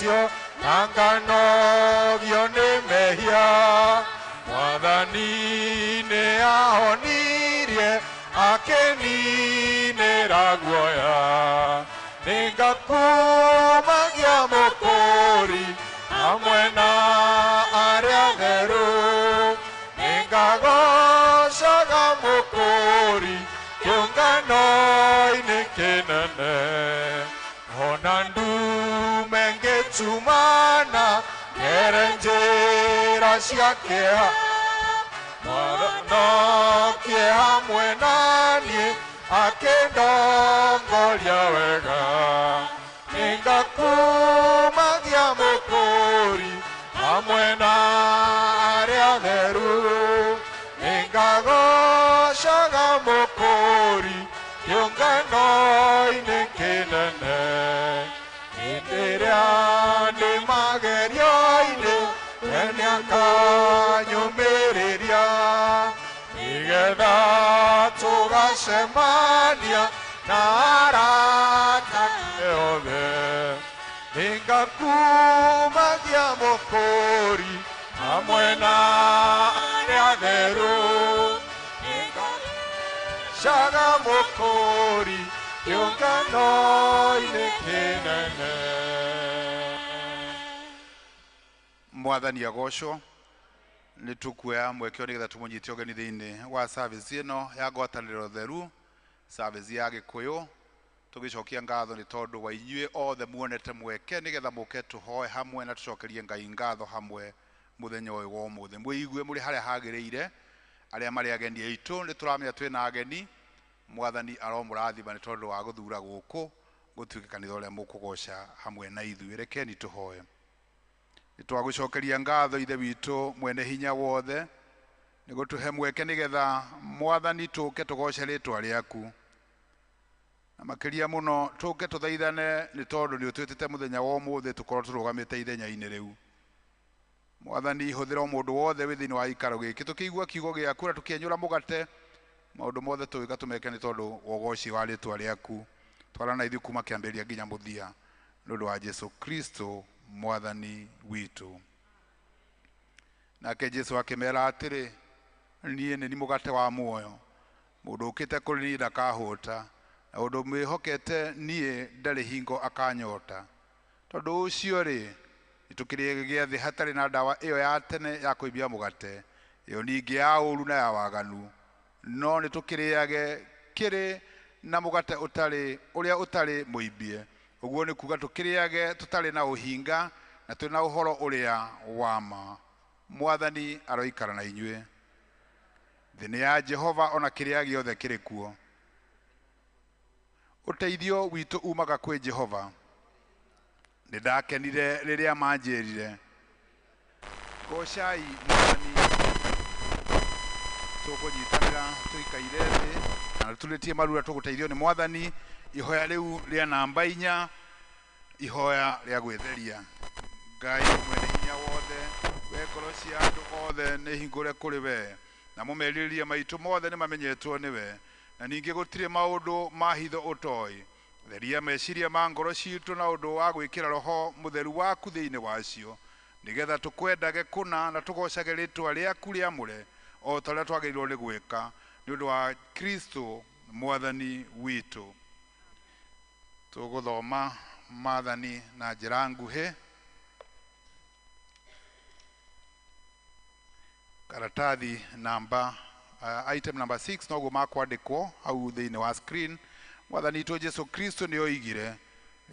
ũcio na nganogio nĩ mehia Mwathani nĩ ahonirie akĩninĩra guoya Nĩngakumagia Mũkũũri hamwe na arĩa atheru Nĩngagocaga Mũkũũri kĩũngano-inĩ kĩnene Ona ndume ngĩtumana ngere njĩra cia kĩeha Mwathanokie hamwe na niĩ akĩndongoria wega Nĩngakumagia Mũkũũri hamwe na arĩa atheru Nĩngagocaga Mũkũũri kĩũngano-inĩ kĩnene Hĩndĩ ĩrĩa ndĩ magerio-inĩ we nĩakanyũmĩrĩria nĩgetha tũgacemania na arata othe Nĩngakumagia Mũkũũri hamwe na arĩa atheru Nĩngagocaga Mũkũũri kĩũngano-inĩ kĩnene Mwathani agocwo nĩ tũkuoya mweke ũyũ nĩgetha tũmũnyite ũgeni thĩinĩ wa service ĩno ya ngwatanĩro theru service ya Gĩkũyũ tũgĩcokia ngatho nĩ tondũ wa inyuĩ othe muonete mweke nĩgetha mũke tũhoe hamwe na tũcokerie Ngai ngatho hamwe mũthenya ũyũ wa ũmũthĩ mwĩigue mũrĩ harĩa hagĩrĩire arĩa marĩ ageni aitũ nĩ tũramenya twĩna ageni Mwathani aromũrathima nĩ tondũ wa gũthura gũkũ gũtuĩke kanitha ũrĩa mũkũgoca hamwe na ithuĩ rekeni tũhoe Nĩtwagũcokeria ngatho Ithe witũ mwene hinya wothe nĩ gũtũhe mweke nĩgetha Mwathani tũke tũgoce rĩtwa rĩaku na makĩria mũno tũke tũthaithane nĩ tondũ nĩ ũtwĩtĩte mũthenya wa ũmũthĩ tũkorwo tũrũgamĩte ithenya-inĩ rĩu Mwathani hũthĩra o mũndũ wothe wĩ thĩinĩ wa gĩikaro gĩkĩ tũkĩigua kiugo gĩaku na tũkĩenyũra mũgate maũndũ mothe tũgĩka tũmeke nĩ tondũ wa ũgoci wa rĩtwa rĩaku twarana ithuĩ kuma kĩambĩrĩria nginya mũthia nĩ ũndũ wa Jesu Kristo Mwathani witũ Nake Jesu akĩmera atĩrĩ niĩ nĩ niĩ mũgate wa muoyo mũndũ ũkĩte kũrĩ niĩ ndakahũta na ũndũ mwĩhokete niĩ ndarĩ hingo akanyota tondũ ũcio rĩ nĩtũkĩrĩe gĩathĩ hatarĩ na ndawa ĩyo ya tene ya kũimbia mũgate ĩyo ningĩ ya ũũru na ya waganu no nĩtũkĩrĩage kĩrĩ na mũgate ũtarĩ ũrĩa ũtarĩ mũimbie ũguo nĩ kuga tũkĩrĩage tũtarĩ na ũhinga na twĩna ũhoro ũrĩa wa ma Mwathani aroikara na inyuĩ Thĩ nĩ ya Jehova ona kĩrĩa gĩothe kĩrĩ kuo Ũteithio witũ umaga kwĩ Jehova Nĩ ndakenire rĩrĩa manjĩrire Gocai Mwathani tũkũnyitanĩra tũikaire thĩ na tũturĩtie maru ũrĩa tũgũteithio nĩ Mwathani ihoya rĩu rĩa namba 4 ihoya rĩa gwĩtheria Ngai mwene hinya wothe we ngoro cia andũ othe nĩ hingũre kũrĩ we namo merirĩria maitũ mothe nĩ mamenyetwo nĩwe na ningĩ gũtirĩ maũndũ ma hitho ũtoĩ theria meciria ma ngoro citũ na ũndũ wa gwĩkĩra roho mũtheru waku thĩinĩ wacio nĩgetha tũkwendage kũna na tũgocage rĩtwa rĩaku rĩamũre o ta ũrĩa twagĩrĩirwo nĩ gwĩka nĩ ũndũ wa Kristo Mwathani witũ Tũgũthoma maathani na njĩra nguhĩ karatathi namba item number 6 noguo makwandĩkwo hau thĩinĩ wa screen Mwathani witũ Jesu Kristo nĩ oigire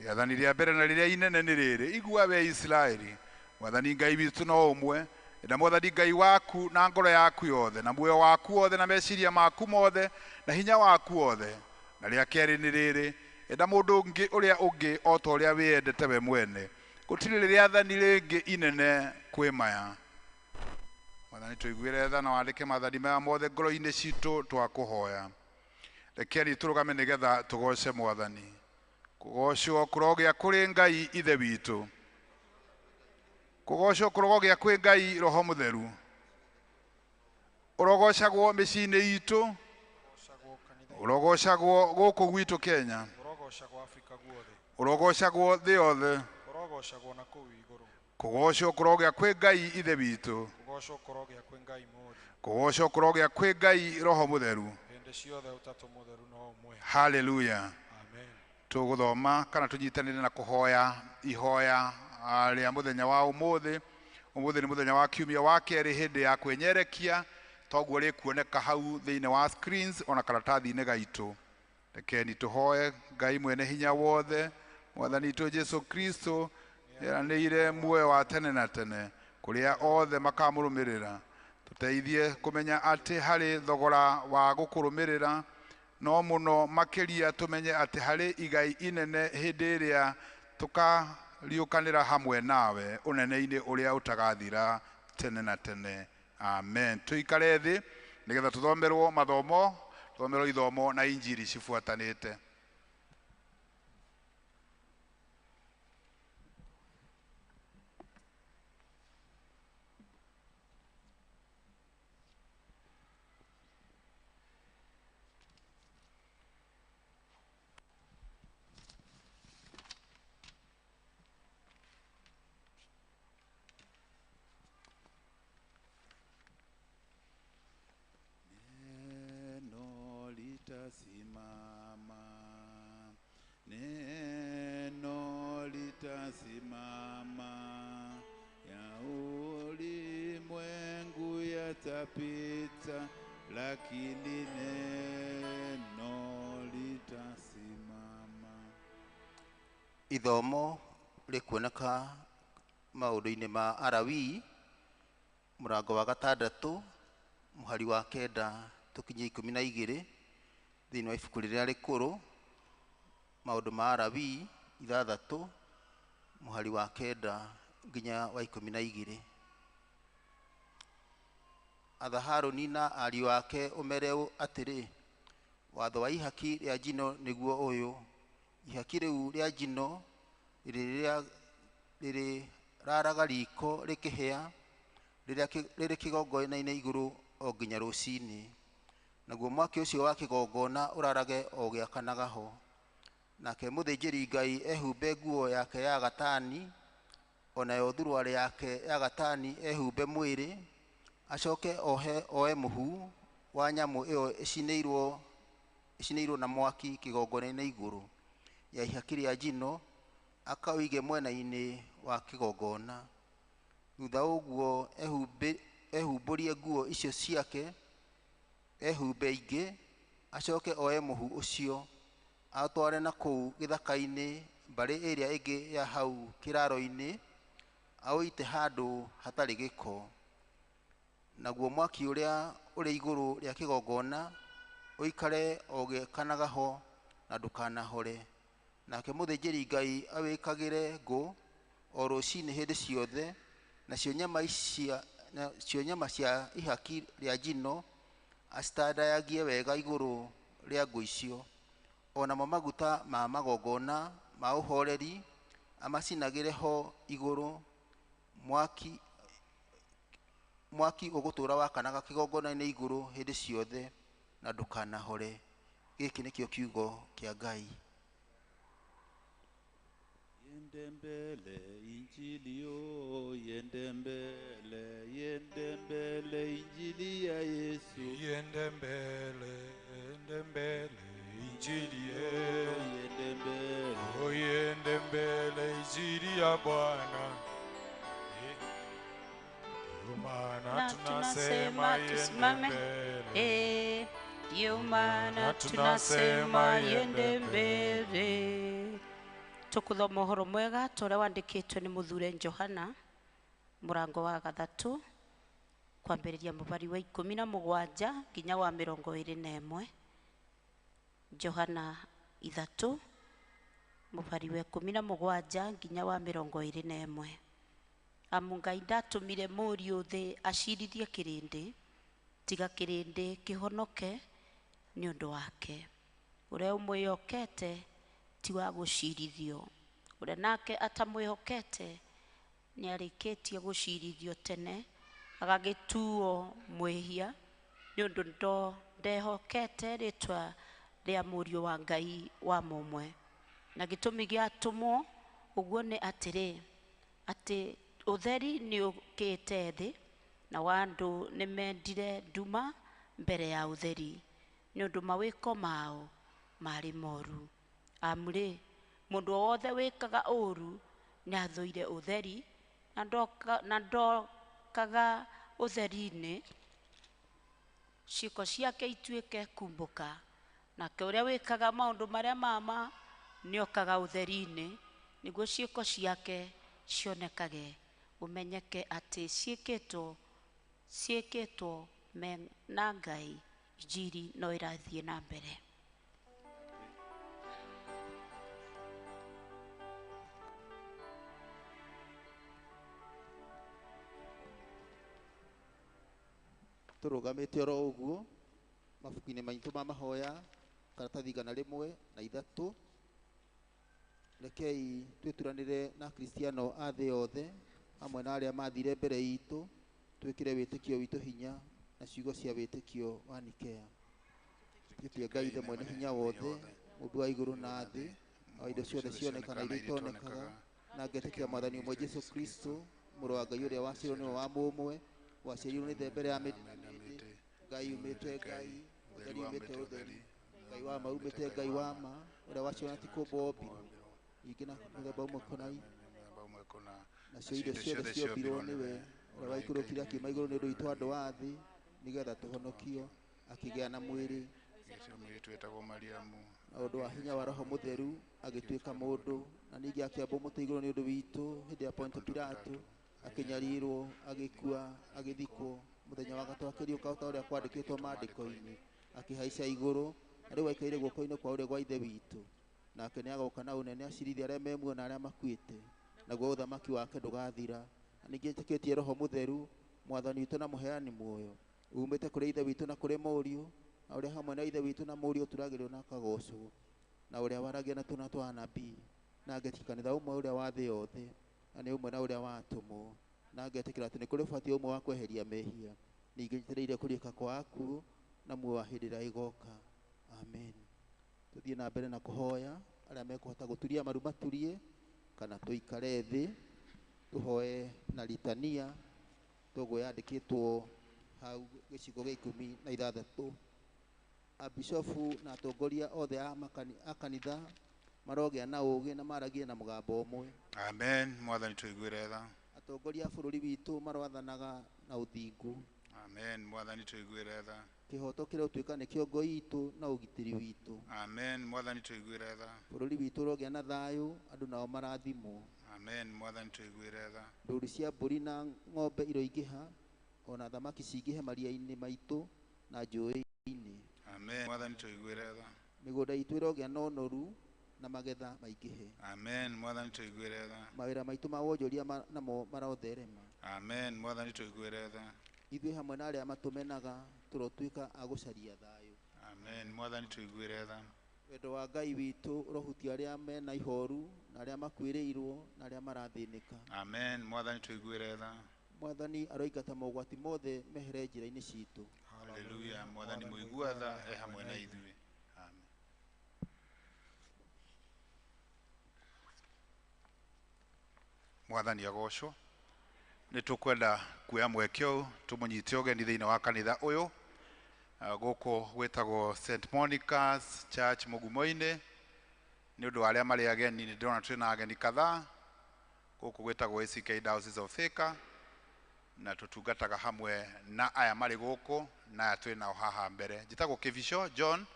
rĩathani rĩa mbere na rĩrĩa inene nĩ rĩrĩ igua we Isiraeli Mwathani Ngai witũ no ũmwe enda Mwathani Ngai waku na ngoro yaku yothe na muoyo waku wothe na meciria maku mothe na hinya waku wothe na rĩa kerĩ nĩ rĩrĩ enda mũndũ ũngĩ ũrĩa ũngĩ o ta ũrĩa wĩyendete we mwene gũtirĩ rĩathani rĩngĩ inene kwĩ maya Mwathani tũiguĩre tha na wandĩke maathani maya mothe ngoro-inĩ citũ twakũhoya rekeni tũrũgame nĩgetha tũgoce Mwathani kũgocwo kũrogĩa kũrĩ Ngai Ithe witũ kũgocwo kũrogĩa kwĩ Ngai Roho Mũtheru ũrogocagwo mĩciĩ-inĩ itũ ũrogocagwo gũkũ gwitũ Kenya Ũrogocagwo Afrika guothe ũrogocagwo thĩ yothe Ũrogocagwo na kũu igũrũ. Kũgocwo kũrogĩa kwĩ Ngai Ithe witũ. Kũgocwo kũrogĩa kwĩ Ngai Mũriũ. Kũgocwo kũrogĩa kwĩ Ngai Roho Mũtheru. Hĩndĩ ciothe Ũtatũ Mũtheru no ũmwe. Haleluya. Amen. Tũgũthoma kana tũnyitanĩre na kũhoya ihoya rĩa mũthenya wa ũmũthĩ. Ũmũthĩ nĩ mũthenya wa kiumia wa kerĩ hĩndĩ ya kwĩnyerekia, toguo rĩkuoneka hau thĩinĩ wa screens ona karatathi-inĩ gaitũ. Rekeni tũhoe Ngai mwene hinya wothe, Mwathani witũ Jesu Kristo eranĩire muoyo wa tene na tene kũrĩa othe makamũrũmĩrĩra. Tũteithie kũmenya atĩ harĩ thogora wa gũkũrũmĩrĩra, no mũno makĩria tũmenye atĩ harĩ igai inene hĩndĩ ĩrĩa tũkariũkanĩra hamwe nawe ũnene-inĩ ũrĩa ũtagathira tene na tene. Amen. Tũikare thĩ nĩgetha tũthomerwo mathomo, tũthomerwo ithomo na injiri cibuatanĩte. Neno litasimama, neno litasimama, ya ulimwengu yatapita, lakini neno litasimama. Ithomo rĩkuoneka maũndũ-inĩ ma Alawii mũrango wa gatandatũ mũhari wa 9 tũkinye 12 thĩinĩ wa ibuku rĩrĩa rĩkũrũ, maũndũ ma Alawii 6 mũhari wa 9 nginya wa 12. Atha Harũni na ariũ ake ũmere atĩrĩ, watho wa ihaki rĩa njino nĩguo ũyũ: ihaki rĩu rĩa njino rĩrĩraraga riko rĩkĩhĩa rĩrĩ kĩgongona-inĩ igũrũ o nginya rũcinĩ, naguo mwaki ũcio wa kĩgongona ũrarage o gĩakanaga ho. Nake mũthĩnjĩri Ngai ehumbe nguo yake ya gatani, onayo thuruarĩ yake ya gatani ehumbe mwĩrĩ, acoke oe mũhu wa nyamũ ĩyo ĩcinĩirwo na mwaki kĩgongona-inĩ igũrũ ya ihaki rĩa njino, akaũige mwena-inĩ wa kĩgongona. Thutha ũguo ehumbũrie nguo icio ciake, ehumbe ingĩ, acoke oe mũhu ũcio atware na kũu gĩthaka-inĩ mbarĩ ĩrĩa ĩngĩ ya hau kĩraro-inĩ, aũite handũ hatarĩ gĩko. Naguo mwaki ũrĩa ũrĩ igũrũ rĩa kĩgongona ũikare o gĩakanaga ho na ndũkanahore. Nake mũthĩnjĩri Ngai awĩkagĩre ngũ o rũcinĩ hĩndĩ ciothe, nacio nyama cia ihaki rĩa njino acitandayagie wega igũrũ rĩa ngũ icio. O namo maguta ma magongona ma ũhoreri amacinagĩre ho igũrũ. Mwaki ũgũtũũra wakanaga kĩgongona-inĩ igũrũ hĩndĩ ciothe na ndũkanahore. Gĩkĩ nĩkĩo kiugo kĩa Ngai. Yende mbele injili yo, yende mbele, yende mbele injili ya Yesu. Yende mbele, yende mbele injili ye. Yende mbele, oh, yende mbele injili ya Bwana. Ndio maana tunasema tusimame. Ndio maana tunasema yende mbele. Tukuthoma ũhoro mwega ta ũrĩa wandĩkĩtwo nĩ mũthure Johana mũrango wa 3 kwambĩrĩria mũbari wa 17 nginya wa 21. Johana 3 mũbari wa 17 nginya wa 21. Amu Ngai ndatũmire Mũriũ thĩ acirithie kĩrĩndĩ, tiga kĩrĩndĩ kĩhonoke nĩ ũndũ wake. Ũrĩa ũmwĩhokete ti wa gũcirithio, ũrĩa nake atamwĩhokete nĩarĩkĩtie gũcirithio tene, agagĩtuo mwĩhia nĩ ũndũ ndehokete rĩtwa rĩa Mũriũ wa Ngai wa mũmwe. Na gĩtũmi gĩa atũmwo Ũguo nĩ atĩrĩ, atĩ ũtheri nĩũkĩte thĩ, na andũ nĩmendire nduma mbere ya ũtheri, nĩ ũndũ mawĩko mao marĩ moru. Amu-rĩ, mũndũ o wothe wĩkaga ũũru nĩathũire ũtheri, na ndokaga ũtheri-inĩ, ciĩko ciake ituĩke kumbũka. Nake ũrĩa wĩkaga maũndũ marĩa ma ma nĩokaga ũtheri-inĩ, nĩguo ciĩko ciake cionekage, ũmenyeke atĩ ciĩkĩtwo na Ngai. Injiri no ĩrathiĩ na mbere. Tũrũgamĩte oro ũguo mabuku-inĩ maitũ ma mahoya, karatathi 103. Rekei twĩturanĩre na Akristiano a thĩ yothe hamwe na arĩa mathire mbere itũ, twĩkĩre wĩtĩkio witũ hinya na ciugo cia wĩtĩkio wa Nikea. Twĩtĩkĩtie Ngai Ithe mwene hinya wothe, mũmbi wa igũrũ na thĩ, na wa indo ciothe cionekaga na iria itonekaga, na ngetĩkia Mwathani ũmwe Jesũ Kristo, mũrũ wa Ngai ũrĩa waciarirwo nĩwe wa mũmwe, waciarirwo nĩ Ithe mbere ya mĩtĩ, Ngai umĩte Ngai, ũtheri umĩte ũtheri, Ngai wa ma umĩte Ngai wa ma, ũrĩa waciarirwo na ti kũũmbwo ombirwo, ningĩ na mũthemba ũmwe kũna, nacio indo ciothe ciombirwo nĩwe, ũrĩa waikũrũkire akiuma igũrũ nĩ ũndũ witũ andũ a thĩ, nĩgetha tũhonokio, akĩgĩa na mwĩrĩ na ũndũ wa hinya wa Roho Mũtheru agĩtuĩka mũndũ, na ningĩ akĩambwo mũtĩ igũrũ nĩ ũndũ witũ hĩndĩ ya Pontio Pilato, akĩnyarirwo, agĩkua, agĩthikwo, mũthenya wa gatatũ akĩriũka o ta ũrĩa kwandĩkĩtwo maandĩko-inĩ, akĩhaica igũrũ, na rĩu aikaire guoko-inĩ kwa ũrĩo gwa Ithe witũ. Nake nĩagoka na ũnene acirithie arĩa me muoyo na arĩa makuĩte, naguo ũthamaki wake ndũgathira. Na ningĩ njĩtĩkĩtie Roho Mũtheru, Mwathani witũ na mũheani muoyo, umĩte kũrĩ Ithe witũ na kũrĩ Mũriũ, na ũrĩa hamwe na Ithe witũ na Mũriũ ũturagĩrwo na akagocwo, na ũrĩa waragia na tũnua twa anabii, na ngetĩkia kanitha ũmwe ũrĩa wa thĩ yothe, na nĩ ũmwe na ũrĩa wa atũmwo, na ngetĩkĩra atĩ nĩ kũrĩ ũbatithio ũmwe wa kweheria mehia, ningĩ njetereire kũriũka kwa akuũ na muoyo wa hĩndĩ ĩrĩa ĩgoka. Amen. Tũthiĩ na mbere na kũhoya, arĩa mekũhota gũturia maru maturie, kana tũikare thĩ tũhoe na litania toguo yandĩkĩtwo hau gĩcigo gĩa 16. Abishofu na atongoria othe a kanitha marogĩa na ũũgĩ na maragie na mũgambo ũmwe. Amen. Mwathani tũiguĩre tha. Atongoria a bũrũri witũ maroathanaga na ũthingu. Amen. Mwathani tũiguĩre tha. Kĩhoto kĩrotuĩka nĩkĩo ngo itũ na ũgitĩri witũ. Amen. Mwathani tũiguĩre tha. Bũrũri witũ ũrogĩa na thayũ, andũ nao marathimwo. Amen. Mwathani tũiguĩre tha. Ndũru cia mbũri na ng'ombe iroingĩha, ona thamaki cingĩhe maria-inĩ maitũ na njũĩ-inĩ. Amen. Mwathani tũiguĩre tha. Mĩgũnda itũ ĩrogĩa na ũnoru na magetha maingĩhe. Amen. Mwathani tũiguĩre tha. Mawĩra maitũ ma wonjoria namo marotherema. Amen. Mwathani tũiguĩre tha. Ithuĩ hamwe na arĩa matũmenaga tũrotuĩka a gũcaria thayũ. Amen. Mwathani tũiguĩre tha. Wendo wa Ngai witũ ũrohutia arĩa mena ihoru na arĩa makuĩrĩirwo na arĩa marathĩnĩka. Amen. Mwathani tũiguĩre tha. Mwathani aroingata mogwati mothe mehere njĩra-inĩ citũ. Haleluya. Mwathani mũigua tha e hamwe na ithuĩ. Amen. Mwathani agocwo. Nĩ tũkwenda kuoya mweke ũyũ tũmũnyite ũgeni thĩinĩ wa kanitha ũyũ gũkũ gwĩtagwo St Monica's Church Mũgumo-inĩ. Nĩ ũndũ wa arĩa marĩ ageni, nĩ ndĩrona twĩna ageni kadhaa gũkũ gwĩtagwo ACK Diocese of Thika, na tũtungataga hamwe na aya marĩ gũkũ na aya twĩ nao haha mbere. Njĩtagwo Kĩbico John,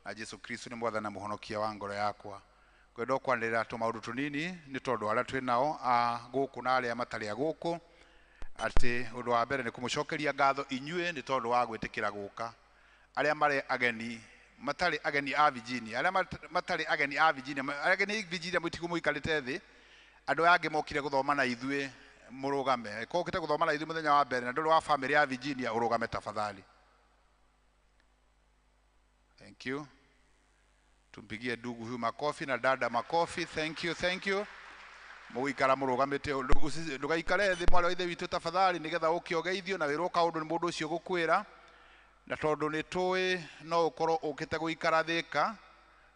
na Jesu Kristo nĩ Mwathani na Mũhonokia wa ngoro yakwa. Ngwenda kwanĩrĩra tũmaũndũ tũnini nĩ tondũ arĩa twĩ nao a gũkũ na arĩa matarĩ a gũkũ, atĩ ũndũ wa mbere nĩ kũmũcokeria ngatho inyuĩ nĩ tondũ wa gwĩtĩkĩra gũka. Arĩa marĩ ageni, matarĩ ageni a Virginia, arĩa matarĩ ageni a Virginia, ageni a Virginia mũtigwo mũikarĩte thĩ, andũ aya angĩ mokire gũthoma na ithuĩ mũrũgame. Korwo ũkĩte gũthoma na ithuĩ mũthenya wa mbere na ndũrĩ wa famĩlĩ ya Virginia, ũrũgame tafadhali. Thank you. Tumpigie ndugu huyu makofi na dada makofi. Thank you, thank you. Mũgũikara mũrũgamĩte, ndũgaikare thĩ mwarĩ wa ithe witũ tafadhali, nĩgetha ũke ũgeithio na wĩrwo kaũndũ nĩ mũndũ ũcio gũkwĩra. Na tondũ nĩ tũĩ no ũkorwo ũkĩte gũikara Thĩka,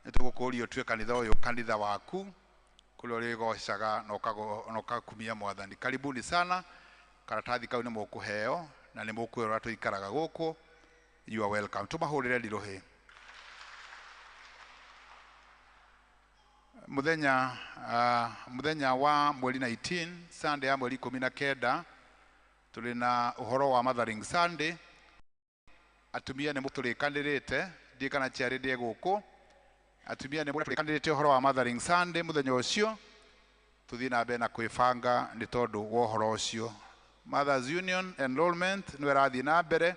nĩ tũgũkũria ũtue kanitha ũyũ kanitha waku, Kũrĩa ũrĩgocaga na ũkakumia Mwathani. Karibuni sana. Karatathi kau nĩ mũkũheo na nĩ mũkwĩrwo ũrĩa tũikaraga gũkũ. You are welcome. Tũmahũrĩre ndirũhĩ. Muthenya wa mweri 19, Sunday ya mweri 19, tũrĩ na ũhoro wa Mothering Sunday. Atumia nĩ mũtũrĩkanĩrĩte, ndiĩ kana ciarĩ ndĩ gũkũ. Atumia nĩ mũtũrĩkanĩrĩte ũhoro wa Mothering Sunday mũthenya ũcio, tũthiĩ na mbere na kwĩbanga nĩ tondũ wa ũhoro ũcio. Mothers Union enrollment nĩ ĩrathiĩ na mbere,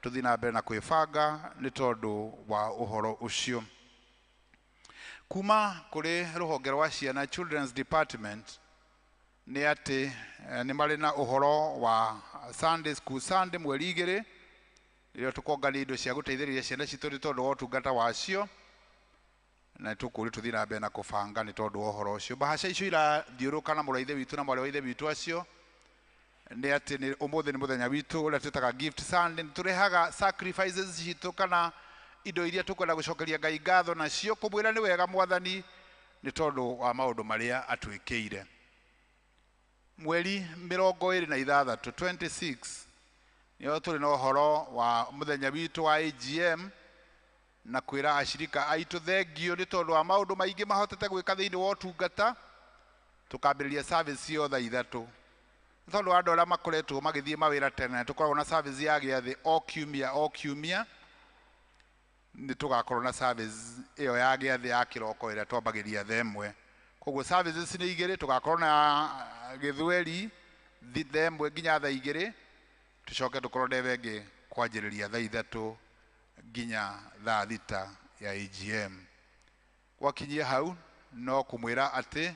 tũthiĩ na mbere na kwĩbanga nĩ tondũ wa ũhoro ũcio. Kuma kũrĩ rũhonge rwa ciana Children's Department nĩ atĩ nĩ marĩ na ũhoro wa Sunday School Sunday mweri 2, rĩrĩa tũkongania indo cia gũteithĩrĩria ciana citũ nĩ tondũ wa ũtungata wacio, na tũkũũrio tũthiĩ na mbere na kũbanga nĩ tondũ wa ũhoro ũcio. Bahaca icio irathiũrũka na mũrũ wa ithe witũ na mwarĩ wa ithe witũ acio nĩ atĩ nĩ ũmũthĩ nĩ mũthenya witũ ũrĩa twĩtaga Gift Sunday. Nĩ tũrehaga sacrifices citũ kana indo iria tũkwenda gũcokeria Ngai ngatho nacio, kũmwĩra nĩ wega Mwathani nĩ tondũ wa maũndũ marĩa atwĩkĩire. Mweri 26, 26, nĩho tũrĩ na ũhoro wa mũthenya witũ wa AGM na kwĩra ashirika aitũ thengio nĩ tondũ wa maũndũ maingĩ mahotete gwĩka thĩinĩ wa ũtungata. Tũkambĩrĩria service yo thaa 3 nĩ tondũ wa andũ arĩa makoretwo magĩthiĩ mawĩra tene. Tũkoragwo na service ya gĩathĩ o kiumia o kiumia, nĩ tũgakorwo na service ĩyo ya gĩathĩ ya kĩroko ĩrĩa twambagĩria thaa 1. Koguo services nĩ 2, tũgakorwo na gĩthweri thaa 1 nginya thaa 2, tũcoke tũkorwo ndebe ĩngĩ kwanjĩrĩria thaa 3 nginya thaa 6 ya AGM. Gwakinyia hau no kũmwĩra atĩ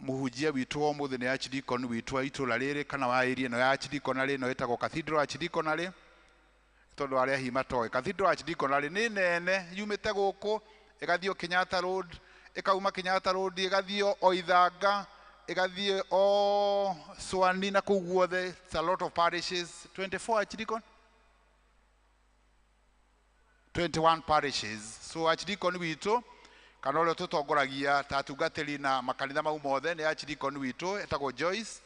mũhunjia witũ wa ũmũthĩ nĩ Archdeacon witũ wa itũra rĩrĩ kana wa area ĩno ya Archdeaconry, ĩno ĩtagwo Cathedral Archdeaconry, tondũ arĩa hihi matoĩ Cathedral Archdeaconry nĩ nene, yumĩte gũkũ ĩgathiĩ Kenyatta Road, ĩkauma Kenyatta Road ĩgathiĩ o Ithanga, ĩgathiĩ o Swani na kũu guothe. It's a lot of parishes, 24 Archdeacon, 21 parishes. So Archdeacon witũ kana ũrĩa tũtongoragia ta atungatĩri na makanitha mau mothe nĩ Archdeacon witũ etagwo Joyce,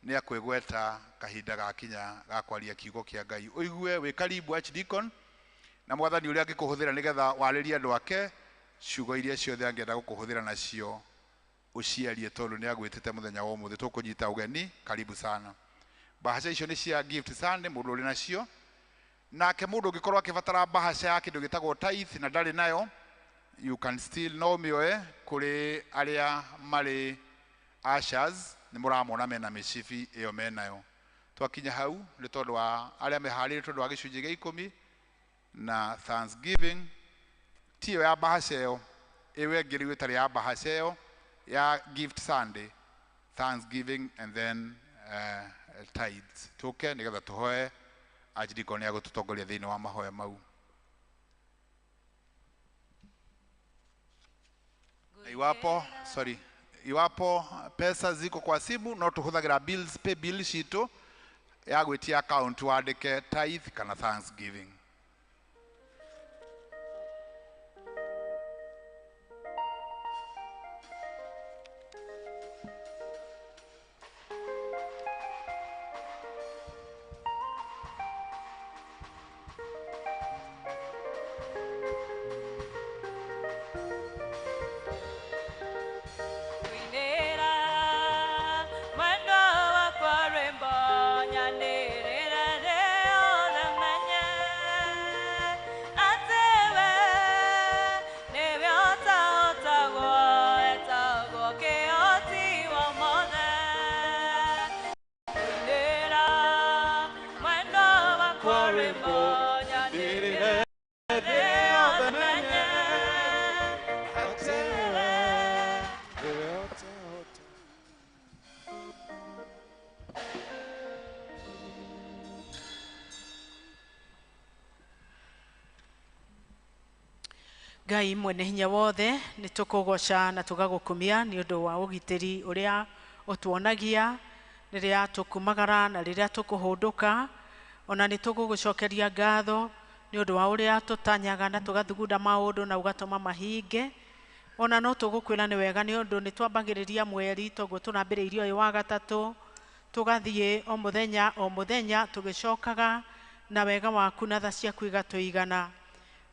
nĩ akwĩgweta kahinda gakinya ga kwaria kiugo kĩa Ngai. Ũigue wĩ karibu Archdeacon, na Mwathani ũrĩa angĩkũhũthĩra nĩgetha warĩrie andũ ake ciugo iria ciothe angĩenda gũkũhũthĩra nacio ũciarie, tondũ nĩ agwĩtĩte mũthenya wa ũmũthĩ. Tũkũnyita ũgeni, karibu sana. Bahaca icio nĩ cia Gift Sunday, mũndũ ũrĩ nacio. Nake mũndũ ũngĩkorwo akĩbatara bahaca ya kĩndũ gĩtagwo tithe na ndarĩ nayo, you can still no mĩoe kũrĩ arĩa marĩ ushers, nĩ mũramona mena mĩcibi ĩyo menayo. Twakinya hau nĩ tondũ wa arĩa meharĩirie tondũ wa gĩcunjĩ gĩa 10 na Thanksgiving, ti ĩyo ya bahaca ĩyo, ĩyo ĩngĩ rĩu ĩtarĩ ya bahaca ĩyo ya Gift Sunday, Thanksgiving and then tithes. Tũke nĩgetha tũhoe Archdeacon nĩ agũtũtongoria thĩinĩ wa mahoya mau. Iwapo pesa ziko kwa simu, no tũhũthagĩra bills, pay bill citũ ya gwĩtia account wandĩke tithe kana Thanksgiving. Ngai mwene hinya wothe nĩ tũkũgoca na tũgagũkumia nĩ ũndũ wa ũgitĩri ũrĩa ũtuonagia rĩrĩa tũkumagara na rĩrĩa tũkũhũndũka. Ona nĩ tũgũgũcokeria ngatho nĩ ũndũ wa ũrĩa tũtanyaga na tũgathugunda maũndũ na ũgatũma mahinge. Ona no tũgũkwĩra nĩ wega nĩ ũndũ nĩ twambagĩrĩria mweri toguo tũrambĩrĩirie ũyũ wa gatatũ, tũgathiĩ o mũthenya o mũthenya tũgĩcokaga na wega waku na tha ciaku igatũigana.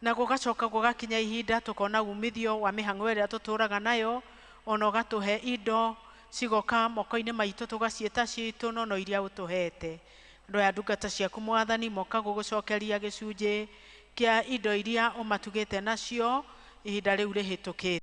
Na gũgacoka gũgakinya ihinda tũkona umithio wa mĩhang'o ĩrĩa tũtũraga nayo, ona ũgatũhe indo cigoka moko-inĩ maitũ tũgaciĩta citũ no no iria ũtũhete. Andũ aya ndungata ciaku Mwathani moka gũgũcokeria gĩcunjĩ kĩa indo iria ũmatugĩte nacio ihinda rĩu rĩhĩtũkĩte.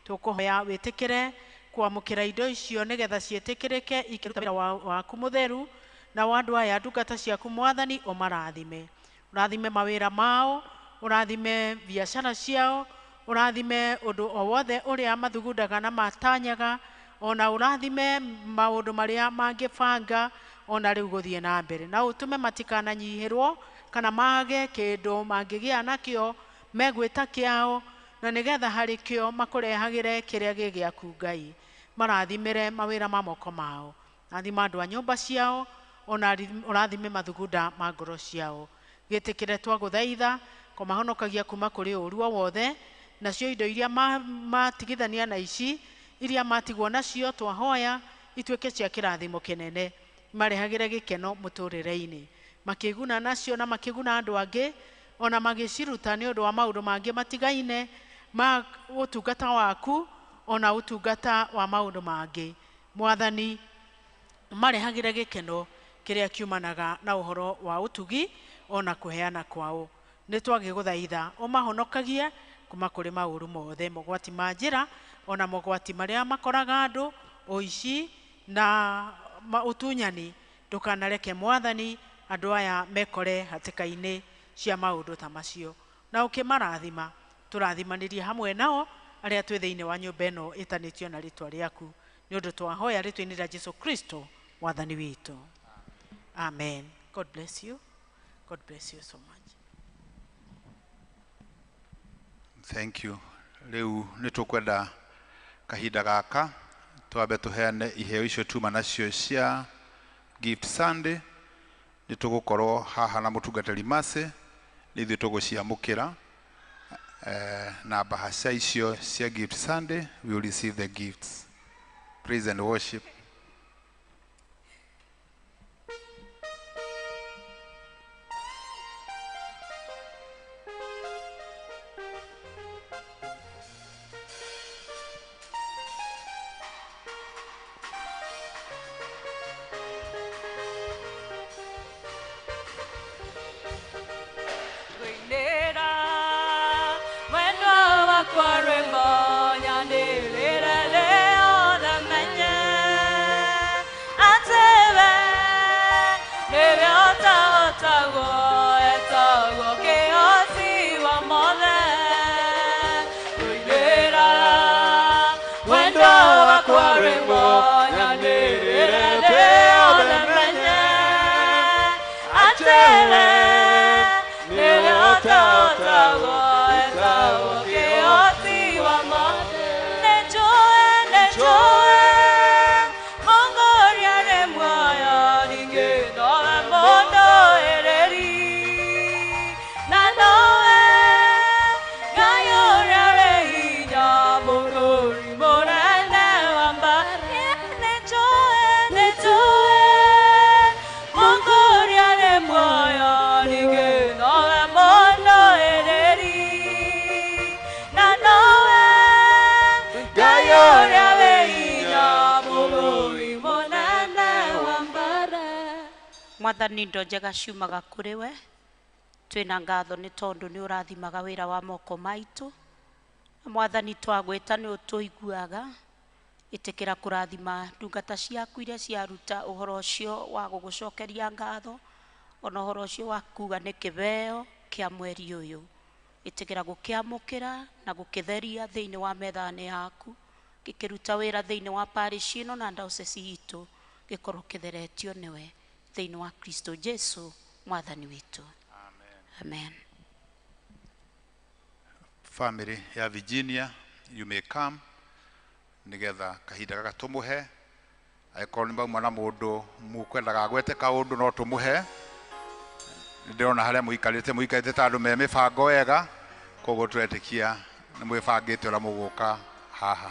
Tũkũhoya wĩtĩkĩre kwamũkĩra indo icio nĩgetha ciĩtĩkĩrĩke ikĩruta wĩra waku mũtheru, na wa andũ aya ndungata ciaku Mwathani ũmarathime. Ũrathime mawĩra mao, ũrathime biacara ciao, ũrathime ũndũ o wothe ũrĩa mathugundaga na matanyaga, ona ũrathime maũndũ marĩa mangĩbanga ona rĩu gũthiĩ na mbere. Na ũtũme matikananyihĩrwo kana mage kĩndũ mangĩgĩa nakĩo megwĩta kĩao, na nĩgetha harĩ kĩo makũrehagĩre kĩrĩa gĩ gĩaku Ngai. Marathimĩre mawĩra ma moko mao, rathima andũ a nyũmba ciao, ona ũrathime mathugunda ma ngoro ciao. Gĩtĩkĩre twagũthaitha kũmahonokagia kuma kũrĩ ũũru o wothe, nacio indo iria matigithania na ici iria matigwo nacio twahoya ituĩke cia kĩrathimo kĩnene, marehagĩre gĩkeno mũtũrĩre-inĩ, makĩguna nacio na makĩguna andũ angĩ, ona magĩciruta nĩ ũndũ wa maũndũ mangĩ matigaine ma ũtungata waku ona ũtungata wa maũndũ mangĩ. Mwathani, marehagĩre gĩkeno kĩrĩa kiumanaga na ũhoro wa ũtugi ona kũheana kwao. Nĩ twagĩgũthaitha ũmahonokagie kuma kũrĩ maũru mothe, mogwati ma njĩra ona mogwati marĩa makoraga andũ, ũici na ũtunyani. Ndũkanareke Mwathani andũ aya mekore hatĩka-inĩ cia maũndũ ta macio. Na ũkĩmarathima, tũrathimanĩrie hamwe nao arĩa twĩ thĩinĩ wa nyũmba ĩno ĩtanĩtio na rĩtwa rĩaku, nĩ ũndũ twahoya rĩtwa-inĩ rĩa Jesu Kristo Mwathani witũ. Amen. God bless you. God bless you so much. Thank you. Rĩu nĩ tũkwenda kahinda gaka twambe tũheane iheo icio tuma nacio cia Gift Sunday. Nĩ tũgũkorwo haha na mũtungatĩri Mercy, nĩ ithuĩ tũgũciamũkĩra na bahasha icio cia Gift Sunday. We will receive the gifts. Praise and worship. Mwathani indo njega ciumaga kũrĩ we, twĩna ngatho nĩ tondũ nĩ ũrathimaga wĩra wa moko maitũ. Na Mwathani twagwĩta nĩ ũtũiguaga, ĩtĩkĩra kũrathima ndungata ciaku iria ciaruta ũhoro ũcio wa gũgũcokeria ngatho, ona ũhoro ũcio wa kuga nĩ kĩheo kĩa mweri ũyũ. Ĩtĩkĩra gũkĩamũkĩra na gũkĩtheria thĩinĩ wa metha-inĩ yaku, gĩkĩruta wĩra thĩinĩ wa parish ĩno na diocese itũ, gĩkorwo kĩtheretio nĩwe thĩinĩ wa Kristo Jesu Mwathani witũ. Amen. Family ya Virginia, you may come nigetha kahinda gaka tumuhe. Angĩkorwo nĩ mauma na mũndũ mũkwendaga agwete kaũndũ no tumuhe. Ndĩrona harĩa mũikarĩte mũikarĩte ta andũ me mĩbango wega, koguo tũretĩkia Nĩ mwĩbangĩte ũrĩa mũgũka haha.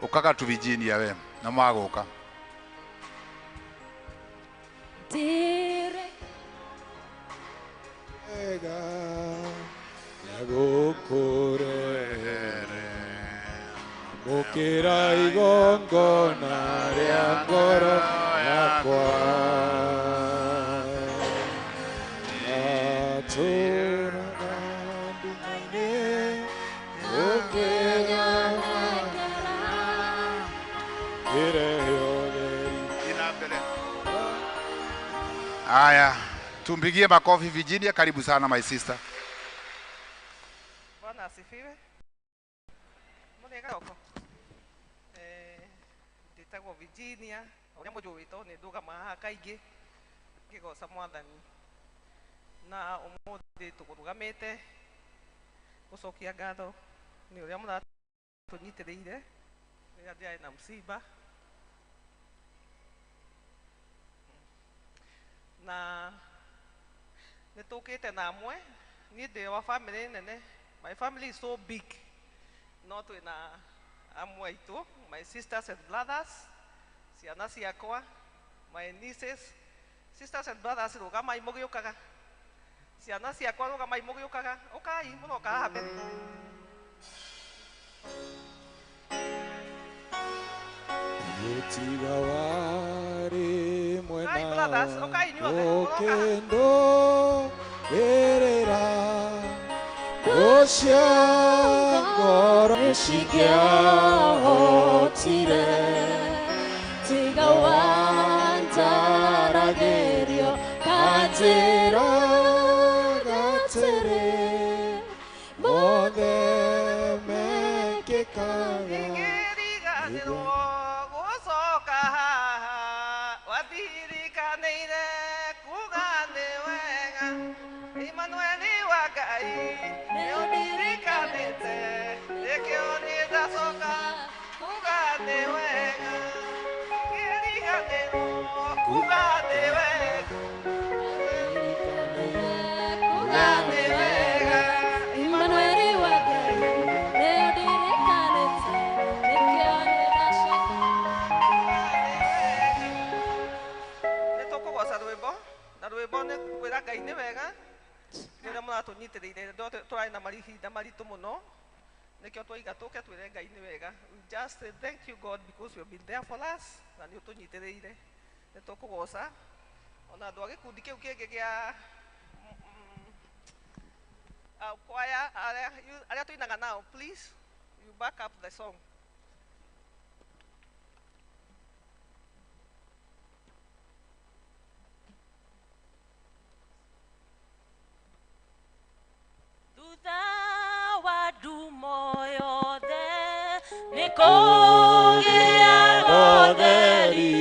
Ũkaga tu Virginia we na magũka. Mukira igongona rĩa ngoro yakwa natũraga nduma-inĩ ũkĩnyonagĩra kĩrehe ũtheri. Haya, tumpigie makofi Virginia. Karibu sana my sister. Bwana asifiwe. Mũrĩega ndĩtagwo Virginia, ũrĩa mũnjũĩ tondũ nĩ ndũgamaga haha kaingĩ ngĩgoca Mwathani. Na ũmũthĩ tũkũrũgamĩte gũcokia ngatho nĩ ũrĩa mũratũnyitĩrĩire rĩrĩa ndĩrarĩ na msiba. Na nĩ tũkĩte na amwe, niĩ ndĩ wa family nene. My family is so big. No twĩna amwe aitũ, my sisters and brothers, ciana ciakwa, my nieces. Sisters and brothers, rũgamai mũgĩũkaga. Ciana ciakwa rũgamai mũgĩũkaga. Ũkai mũroka haha mbere. Gĩtiga warĩ mwena Ũkai brothers, ũkai inyuothe, mũroka haha. ũkĩndũĩrĩra ũcio ngoro cingĩahotire tiga wanjaragĩrio kanjĩra gatĩrĩ mothe mekĩkaga Ingĩriganĩrwo gũcoka haha watirikanĩire kuga nĩ wega Emmanueli wa Ngai nĩ ũndirikanĩte nĩkĩo niĩ ndacoka kuga nĩ wega Ingĩriganĩrwo kuga nĩ wega kuga nĩ wega Emmanueli wa Ngai nĩ ũndirikanĩte nĩkĩo niĩ ndacoka. Nĩ tũkũgoca rwĩmbo na rwĩmbo nĩ kwĩra Ngai nĩ wega nĩ ũrĩa mũratũnyitĩrĩire tũrarĩ na mahinda maritũ mũno nĩkĩo twaiga tũke twĩre Ngai nĩ wega. We just say thank you God because you have been there for us na nĩ ũtũnyitĩrĩire. Nĩ tũkũgoca ona andũ a gĩkundi kĩu kĩngĩ gĩa kwaya arĩa tũinaga nao, please you back up the song. Thutha wa ndumo yothe nĩ kũgĩaga ũtheri,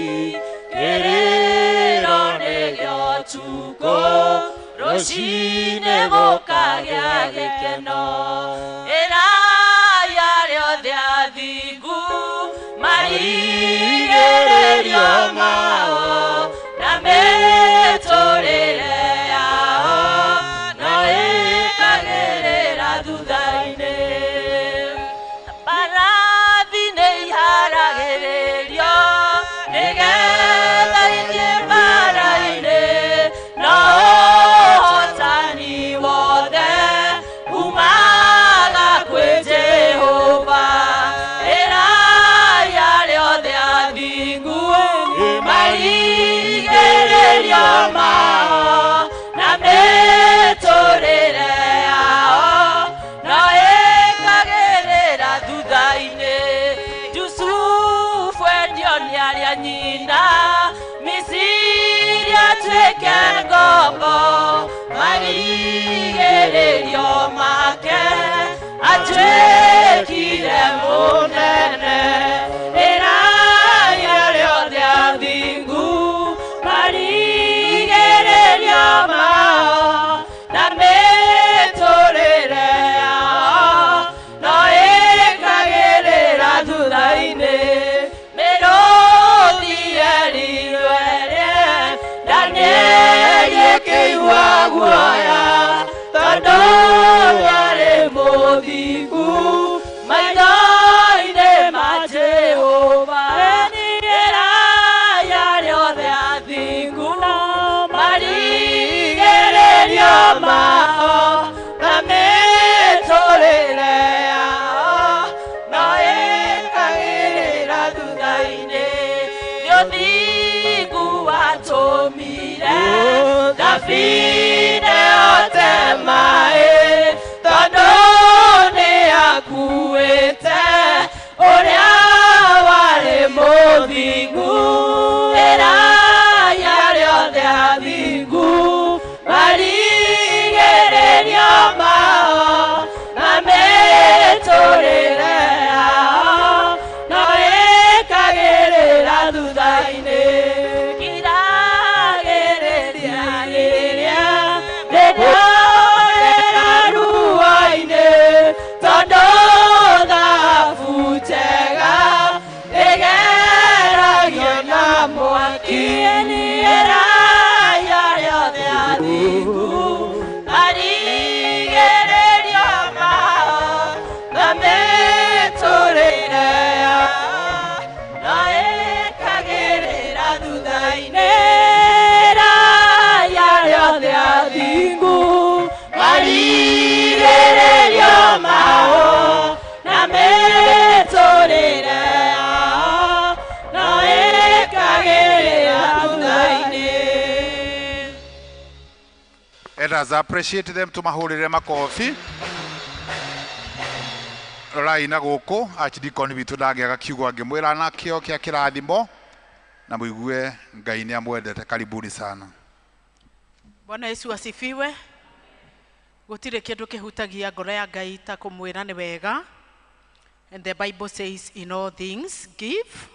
kĩrĩro nĩ gĩa ũtukũ, rũcinĩ gũkagĩa gĩkeno. Ĩrai arĩa othe athingu marigĩrĩrio mao na mĩtũrĩre yao no ĩkagĩrĩra thutha-inĩ. Mbarathi nĩ iharagĩrĩrio nĩgetha ithiĩ mbara-inĩ, no ũhotani wothe umaga kwĩ Jehova. Ĩrai arĩa othe athingu marigĩrĩrio mao na mĩtũrĩre yao no ĩkagĩrĩra thutha-inĩ. Jusufu endio nĩ arĩa nyina, Misiri atuĩke ngombo, marigĩrĩrio make atuĩkire mũnene. Ĩrai arĩa othe athingu marigĩrĩrio mao na mĩtũrĩre yao no ĩkagĩrĩra thutha-inĩ. Mĩrũthi yerirwo ĩrĩe, Danieli ĩkĩigua guoya tondũ nĩarĩ mũthingu. Ũthingu watũmire thabina yote maĩ, tondũ nĩakuĩte ũrĩa warĩ mũthingu. Ĩrai arĩa othe athingu marigĩrĩrio mao na mĩtũrĩre yao no ĩkagĩrĩra thutha-inĩ. Kiragĩrĩria rĩrĩa rĩndorera ruo-inĩ, tondũ thahabu njega ĩgeragio na mwaki. Ĩrai arĩa othe athingu marigĩrĩrio mao na mĩtũrĩre yao no ĩkagĩrĩra thutha-inĩ. Ĩrai arĩa othe athingu marigĩrĩrio mao na mĩtũrĩre yao no ĩkagĩrĩra thutha-inĩ. Let us appreciate them, tumahũrĩre makobi. Rorai na gũkũ archdeacon witũ ndangĩaga kiugo angĩmwĩra nakĩo kĩa kĩrathimo, na mũigue Ngai nĩ amwendete. Karibuni sana. Bwana Yesu asifiwe. Gũtirĩ kĩndũ kĩhutagia ngoro ya Ngai ta kũmwĩra nĩ wega. And the Bible says, in all things give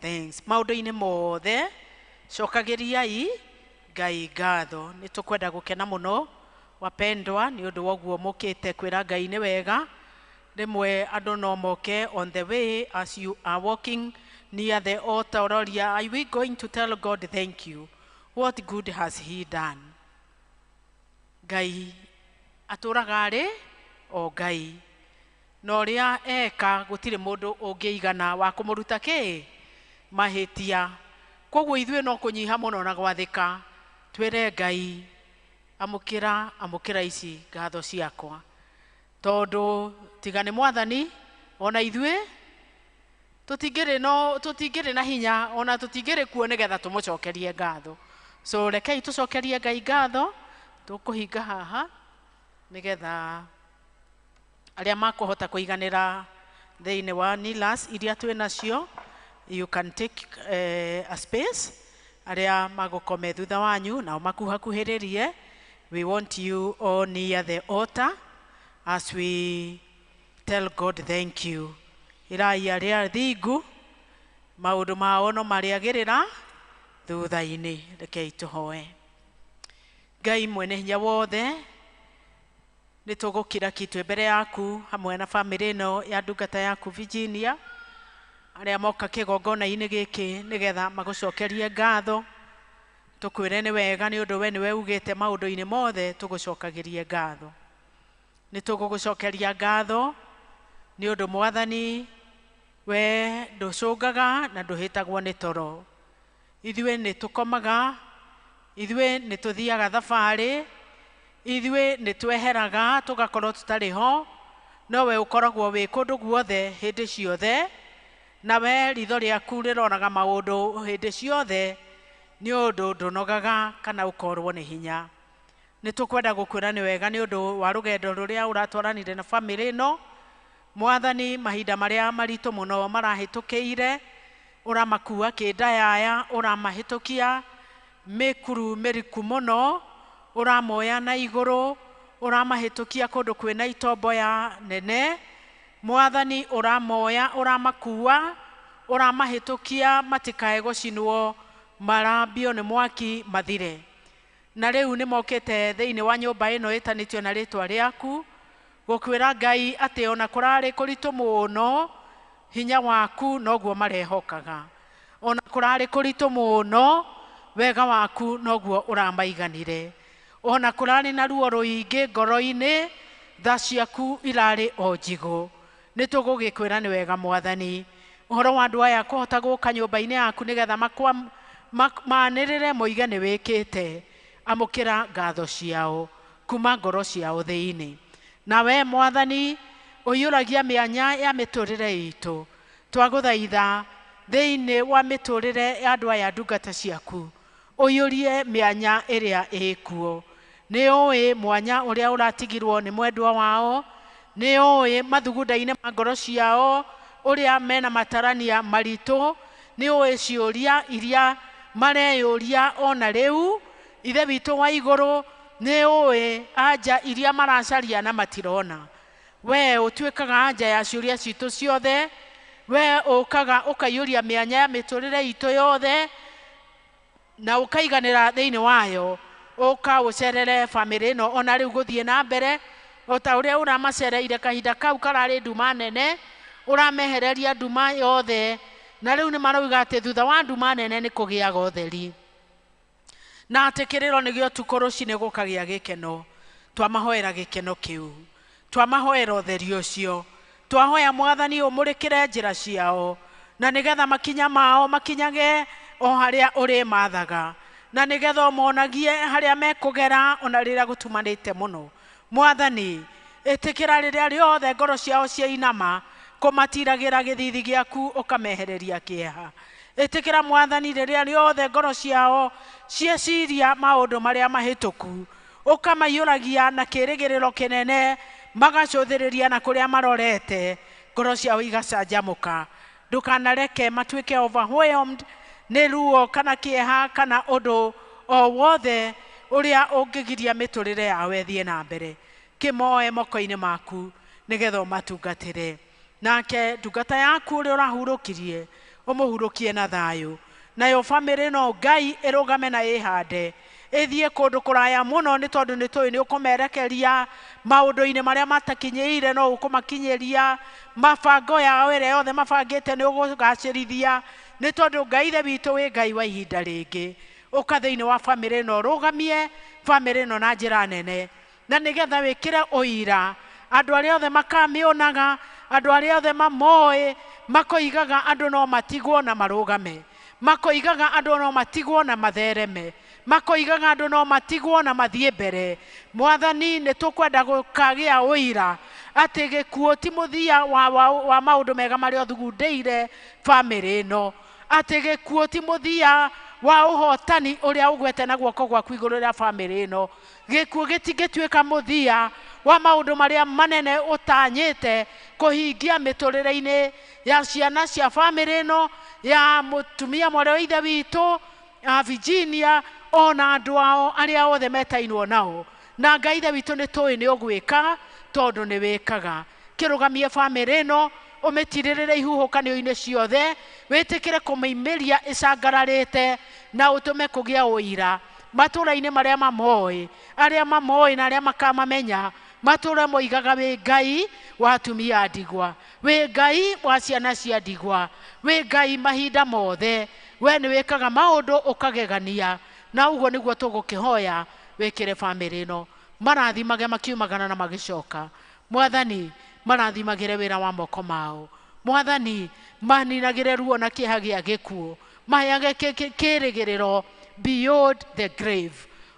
thanks. Maũndũ-inĩ mothe cokagĩriai Ngai ngatho. Nĩ tũkwenda gũkena mũno wapendwa nĩ ũndũ wa ũguo mũkĩte kwĩra Ngai nĩ wega. Rĩmwe andũ no moke on the way as you are walking near the altar ũroria, are we going to tell God thank you? What good has he done? Ngai atũraga arĩ o Ngai, na ũrĩa eka gũtirĩ mũndũ ũngĩigana wa kũmũruta kĩ mahĩtia. Koguo ithuĩ no kũnyiha mũno na gwathĩka, twĩre Ngai amũkĩra, amũkĩra ici ngatho ciakwa, tondũ tiga nĩ Mwathani ona ithuĩ tũtingĩrĩ no tũtingĩrĩ na hinya ona tũtingĩrĩ kuo nĩgetha tũmũcokerie ngatho. So rekei tũcokerie Ngai ngatho. Tũkũhinga haha nĩgetha arĩa makũhota kũiganĩra thĩinĩ wa nilas iria twĩ nacio, you can take a space. Arĩa magũkome thutha wanyu nao makuhakuhĩrĩrie. We want you all near the altar as we tell God thank you. Ĩrai arĩa athingu maũndũ mao no marĩagĩrĩra thutha-inĩ. Rekei tũhoe. Ngai mwene hinya wothe, nĩ tũgũkira ki twĩ mbere yaku hamwe na bamĩrĩ ĩno ya ndungata yaku Virginia, arĩa moka kĩgongona-inĩ gĩkĩ nĩgetha magũcokerie ngatho. Tũkwĩre nĩ wega nĩ ũndũ we nĩwe ugĩte maũndũ-inĩ mothe tũgũcokagĩrie ngatho. Nĩ tũgũgũcokeria ngatho nĩ ũndũ Mwathani we ndũcũngaga na ndũhĩtagwo nĩ toro. Ithuĩ nĩ tũkomaga, ithuĩ nĩ tũthiaga thabarĩ, ithuĩ nĩ tweheraga tũgakorwo tũtarĩ ho, no we ũkoragwo wĩ kũndũ guothe hĩndĩ ciothe, na we ritho rĩaku rĩroraga maũndũ hĩndĩ ciothe, nĩ ũndũ ndũnogaga kana ũkorwo nĩ hinya. Nĩ tũkwenda gũkwĩra nĩ wega nĩ ũndũ wa rũgendo rũrĩa ũratwaranire na bamĩrĩ ĩno. Mwathani, mahinda marĩa maritũ mũno marahĩtũkĩire, ũramakua kĩndayaya, ũramahĩtũkia mĩkuru mĩriku mũno, ũramoya na igũrũ, ũramahĩtũkia kũndũ kwĩna itomboya nene. Mwathani, ũramoya, ũramakua, ũramahĩtũkia matikae gũcinwo marambio nĩ mwaki mathire. Na rĩu nĩ mokĩte thĩinĩ wa nyũmba ĩno ĩtanĩtio na rĩtwa rĩaku gũkwĩra Ngai atĩ ona kũrarĩ kũritũ mũno, hinya waku noguo marehokaga. Ona kũrarĩ kũritũ mũno, wega waku noguo ũramaiganire. Ona kũrarĩ na ruo rũingĩ ngoro-inĩ, tha ciaku irarĩ o njigũ. Nĩ tũgũgĩkwĩra nĩ wega Mwathani. Ũhoro wa andũ aya kũhota gũka nyũmba-inĩ yaku nĩgetha manĩrĩre moige nĩ wĩkĩte. Amũkĩra ngatho ciao kuma ngoro ciao thĩinĩ. Nawe Mwathani ũiyũragia mĩanya ya mĩtũrĩre itũ, twagũthaitha Thĩinĩ wa mĩtũrĩre ya andũ aya ndungata ciaku, ũiyũrie mĩanya ĩrĩa ĩkuo. Nĩ ũĩ mwanya ũrĩa ũratigirwo nĩ mwendwa wao, nĩ ũĩ mathugunda-inĩ ma ngoro ciao ũrĩa mena matarania maritũ, nĩ ũĩ ciũria iria mareyũria ona rĩu. Ithe witũ wa igũrũ, nĩ ũĩ anja iria maracaria na matirona. We ũtuĩkaga anja ya ciũria citũ ciothe, we ũkaga ũkaiyũria mĩanya ya mĩtũrĩre itũ yothe na ũkaiganĩra thĩinĩ wayo. Ũka ũcerere bamĩrĩ ĩno ona rĩu gũthiĩ na mbere o ta ũrĩa ũramacereire kahinda kau kararĩ nduma nene, ũramehereria nduma yothe, na rĩu nĩ marauga atĩ thutha wa nduma nene nĩ kũgĩaga ũtheri, na atĩ kĩrĩro nĩgĩo ũtukũ rũcinĩ gũkagĩa gĩkeno. Twamahoera gĩkeno kĩu, twamahoera ũtheri ũcio, twahoya Mwathani ũmũrĩkĩre njĩra ciao, na nĩgetha makinya mao makinyage o harĩa ũrĩmathaga, na nĩgetha ũmonagie harĩa mekũgera ona rĩrĩa gũtumanĩte mũno. Mwathani, ĩtĩkĩra rĩrĩa rĩothe ngoro ciao ciainama kũmatiragĩra gĩthithi gĩaku ũkamehereria kĩeha. Ĩtĩkĩra Mwathani rĩrĩa rĩothe ngoro ciao cieciria maũndũ marĩa mahĩtũku, ũkamaiyũragia na kĩĩrĩgĩrĩro kĩnene, magacũthĩrĩria na kũrĩa marorete, ngoro ciao igacanjamũka. Ndũkanareke matuĩke overwhelmed nĩ ruo kana kĩeha kana ũndũ o wothe ũrĩa ũngĩgiria mĩtũrĩre yao ĩthiĩ na mbere. Kĩmoe moko-inĩ maku nĩgetha ũmatungatĩre. Nake ndungata yaku ũrĩa ũrahurũkirie, ũmũhurũkie na thayũ. Nayo bamĩrĩ ĩno Ngai ĩrũgame na ĩhande, ĩthiĩ kũndũ kũraya mũno, nĩ tondũ nĩ tũĩ nĩ ũkũmerekeria maũndũ-inĩ marĩa matakinyĩire, no ũkũmakinyĩria mabango yao ĩrĩa yothe mabangĩte nĩ ũgũgacĩrithia, nĩ tondũ Ngai Ithe witũ wĩ Ngai wa ihinda rĩngĩ. Ũka thĩinĩ wa bamĩrĩ ĩno, ũrũgamie bamĩrĩ ĩno na njĩra nene, na nĩgetha wĩkĩre ũira andũ arĩa othe makamĩonaga, andũ arĩa othe mamoĩ, makoigaga andũ no matigwo na marũgame, makoigaga andũ no matigwo na mathereme, makoigaga andũ no matigwo na mathiĩ mbere. Mwathani, nĩ tũkwenda gũkagĩa ũira atĩ gĩkuũ ti mũthia wa maũndũ mega marĩa ũthugundĩire bamĩrĩ ĩno, atĩ gĩkuũ ti mũthia wa ũhotani ũrĩa ũgwete na guoko gwaku igũrũ rĩa bamĩrĩ ĩno. Gĩkuũ gĩtingĩtuĩka mũthia wa maũndũ marĩa manene ũtanyĩte kũhingia mĩtũrĩre-inĩ ya ciana cia bamĩrĩ ĩno, ya mũtumia mwarĩ wa ithe witũ a Virginia, ona andũ ao arĩa othe metainwo nao. Na Ngai Ithe witũ nĩ tũĩ nĩ ũgwĩka tondũ nĩ wĩkaga. Kĩrũgamie bamĩrĩ ĩno, ũmĩtirĩrĩre ihuhũkanio-inĩ ciothe, wĩtĩkĩre kũmĩimĩria ĩcangararĩte, na ũtũme kũgĩa ũira matũũra-inĩ marĩa mamoĩ, arĩa mamoĩ na arĩa makamamenya, matũũra moigaga wĩ Ngai wa atumia a ndigwa, wĩ Ngai wa ciana cia ndigwa, wĩ Ngai mahinda mothe. We nĩ wĩkaga maũndũ ũkagegania, na ũguo nĩguo tũgũkĩhoya wĩkĩre bamĩrĩ ĩno. Marathimage makiumagana na magĩcoka. Mwathani, marathimagĩre wĩra wa moko mao. Mwathani, maninagĩre ruo na kĩeha gĩa gĩkuũ, maheage kĩĩrĩgĩrĩro beyond the grave.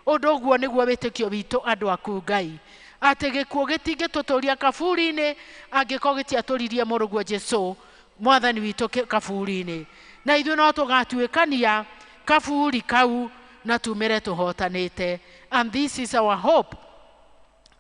Ũndũ ũguo nĩguo wĩtĩkio witũ andũ aku Ngai, atĩ gĩkuũ gĩtingĩtũtũria kaburi-inĩ angĩkorwo gĩtiatũririe mũrũguo Jesũ Mwathani witũ kaburi-inĩ, na ithuĩ no tũgatuĩkania kaburi kau na tumĩre tũhotanĩte. And this is our hope,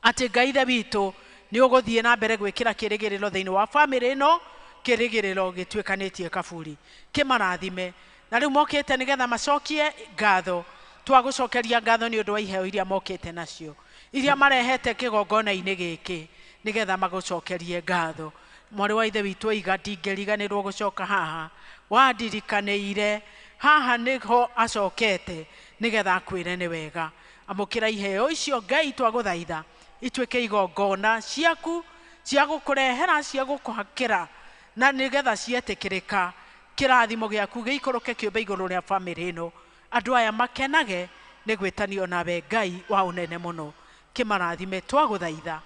atĩ Ngai Ithe witũ nĩ ũgũthiĩ na mbere gwĩkĩra kĩĩrĩgĩrĩro thĩinĩ wa bamĩrĩ ĩno, kĩĩrĩgĩrĩro gĩtuĩkanĩtie kaburi. Kĩmarathime. Na rĩu mokĩte nĩgetha macokie ngatho, twagũcokeria ngatho nĩ ũndũ wa iheo iria mokĩte nacio, iria marehete kĩgongona-inĩ gĩkĩ, nĩgetha magũcokerie ngatho. Mwarĩ wa ithe witũ oiga ndingĩriganĩrwo gũcoka haha, wandirikanĩire haha nĩho acokete nĩgetha akwĩre nĩ wega. Amũkĩra iheo icio Ngai, twagũthaitha ituĩke igongona ciaku cia gũkũrehera, cia gũkũhakĩra, na nĩgetha cietĩkĩrĩka, kĩrathimo gĩaku gĩikũrũke kĩũmbe igũrũ rĩa bamĩrĩ ĩno, andũ aya makenage nĩ gwĩtanio nawe Ngai wa ũnene mũno. Kĩmarathime twagũthaitha,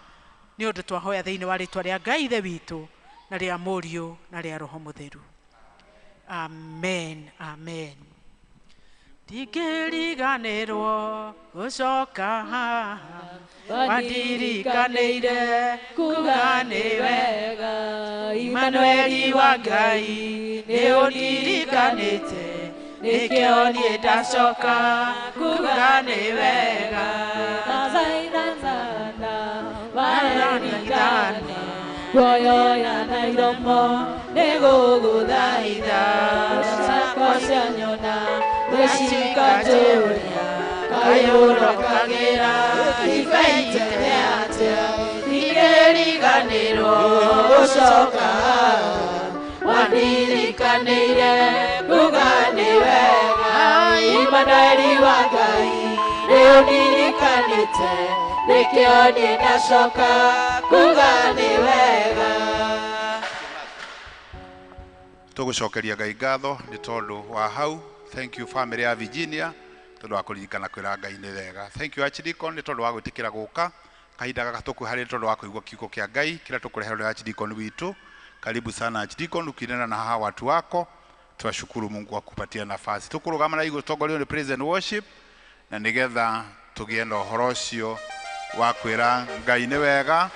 nĩ ũndũ twahoya thĩinĩ wa rĩtwa rĩa Ngai Ithe witũ na rĩa Mũriũ na rĩa Roho Mũtheru. Amen, amen. Ndingĩriganĩrwo gũcoka haha wandirikanĩire kuga nĩ wega Imanueli wa Ngai nĩ ũndirikanĩte nĩkĩo niĩ ndacoka kuga nĩ wega Guoyoya na iromo nĩgũgũthaitha ciakwa cianyona nĩcikanjũria kaĩ ũrokagĩra ibaitene atĩa ndingĩriganĩrwo gũcoka wandirikanĩire kuga nĩ wega Imanueli wa Ngai nĩũndirikanĩte nĩkĩo niĩ ndacoka kuga nĩ wega. Tũgũcokeria Ngai ngatho nĩ tondũ wa hau. Thank you family ya Virginia tondũ wa kũririkana kwĩra Ngai nĩ wega. Thank you Archdeacon nĩ tondũ wa gwĩtĩkĩra gũka kahinda gaka tũkwĩharĩria tondũ wa kũigua kiugo kĩa Ngai kĩrĩa tũkũreherwo nĩ Archdeacon witũ. Karibu sana Archdeacon, ukinena na hawa watu wako. Twashukuru Mungu kwa kupatia nafasi. Tũkũrũgama na igũrũ tongorio nĩ praise and worship na nĩgetha tũgĩe na ũhoro ũcio wa kwĩra Ngai nĩ wega.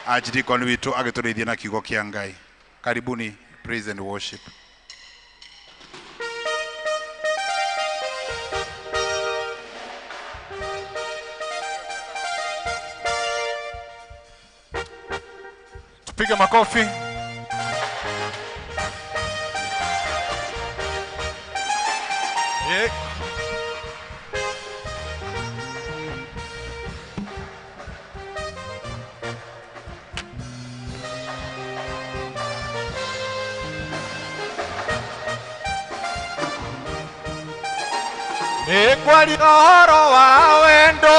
Archdeacon witũ agĩtũrĩithia na kiugo kĩa Ngai. Karibuni praise and worship. Tupige makofi. Yeah. Nĩngwaria ũhoro wa wendo,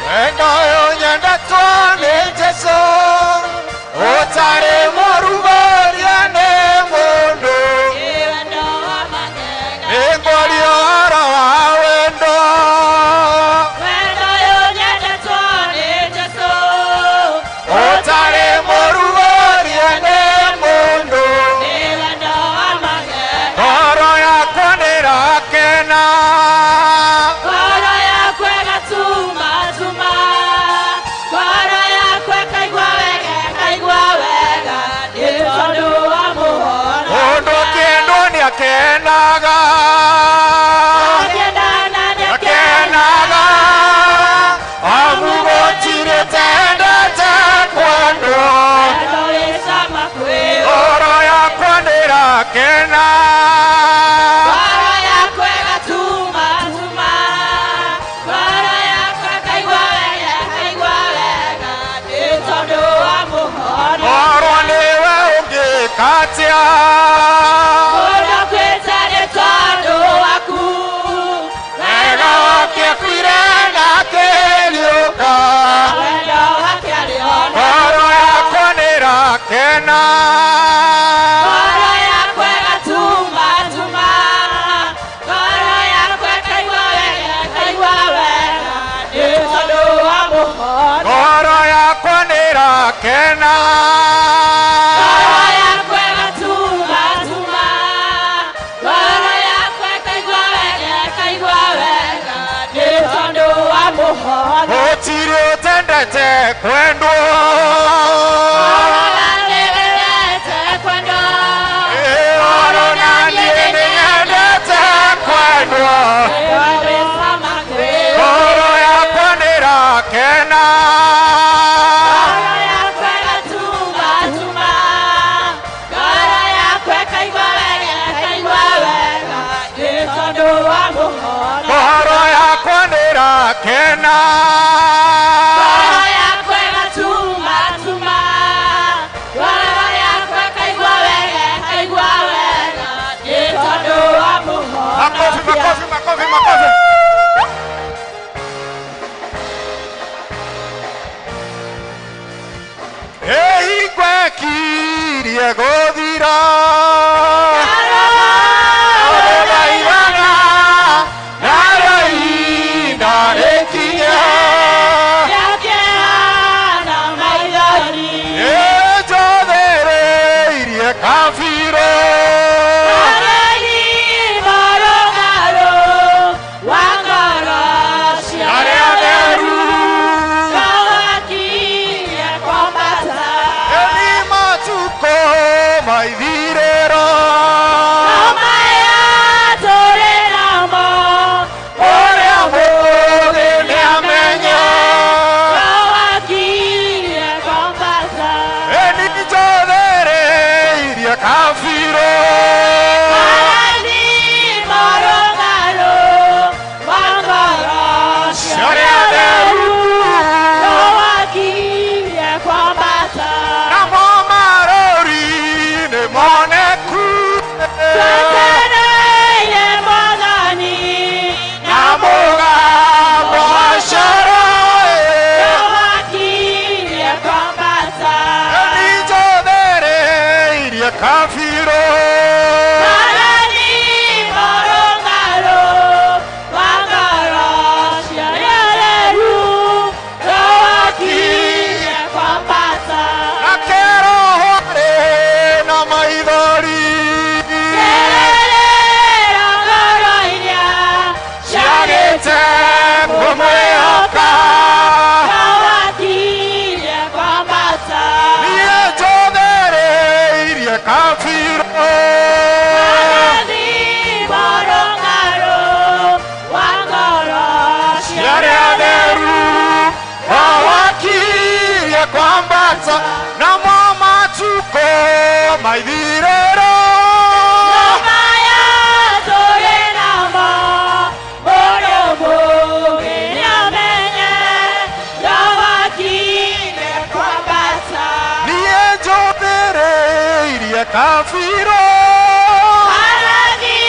wendo ũyũ nyendetwo nĩ Jesũ, ũtarĩ mũrugũria nĩ mũndũ. Nĩngwaria ũhoro wa wendo, Wendo ũyũ nyendetwo nĩ Jesũ, ũtarĩ mũrugũria nĩ mũndũ. Nĩ wendo wa magega. Ngoro yakwa nĩĩrakena. Ngoro yakwa ĩgatumatuma, ngoro yakwa ĩkaigua wega, ĩkaigua wega, nĩ tondũ wa mũhonokia. Mũndũ akĩendwo nĩakenaga. Akĩendana Akenaga, amu gũtirĩ tendete kwendwo. Wendo wĩ cama kwĩ Ngoro yakwa nĩĩrakena. Ngoro yakwa ĩgatumatuma, ngoro yakwa ĩkaigua wega, ĩkaigua wega, nĩ tondũ wa mũhonokia. Ngoro nĩwe ũngĩka atĩa? Mũndũ akuĩte nĩ tondũ waku, Wega wake akuire na akĩriũka. wendo wake arĩ o na Ngoro yakwa nĩĩrakena. Ngoro yakwa ĩgatumatuma, ngoro yakwa ĩkaigua wega, ĩkaigua wega, nĩ tondũ wa mũhonokia. Ngoro yakwa nĩĩrakena. Ngoro yakwa ĩgatumatuma, ngoro yakwa ĩkaigua wega, ĩkaigua wega, nĩ tondũ wa mũhonokia. Gũtirĩ ũtendete kwendwo. Ngoro nĩwendete kwendwo, Oro na niĩ nĩnyendete kwendwo. wendo wĩ cama kwĩ Ngoro yakwa nĩĩrakena. Ngoro yakwa ĩgatumatuma, ngoro yakwa ĩkaigua wega, ĩkaigua wega, nĩ tondũ wa mũhonokia. Ngoro yakwa nĩĩrakena. Ngoro yakwa ĩgatumatuma, ngoro yakwa ĩkaigua wega, ĩkaigua wega, nĩ tondũ wa Makofi, mũhonokia. makofi, makofi, makofi. Ĩhingo ĩkirie gũthira. Arũgaigana, narĩo ihinda rĩkinye. Nĩakĩhana maithori, Ĩnjothereirie kabirũ. arĩi marũngarũ. Maithirĩro Maya tũrĩ namo mũndũ mũũgĩ nĩamenye ndawakire kwambata Niĩ njũthĩrĩirie kabirũ Arathi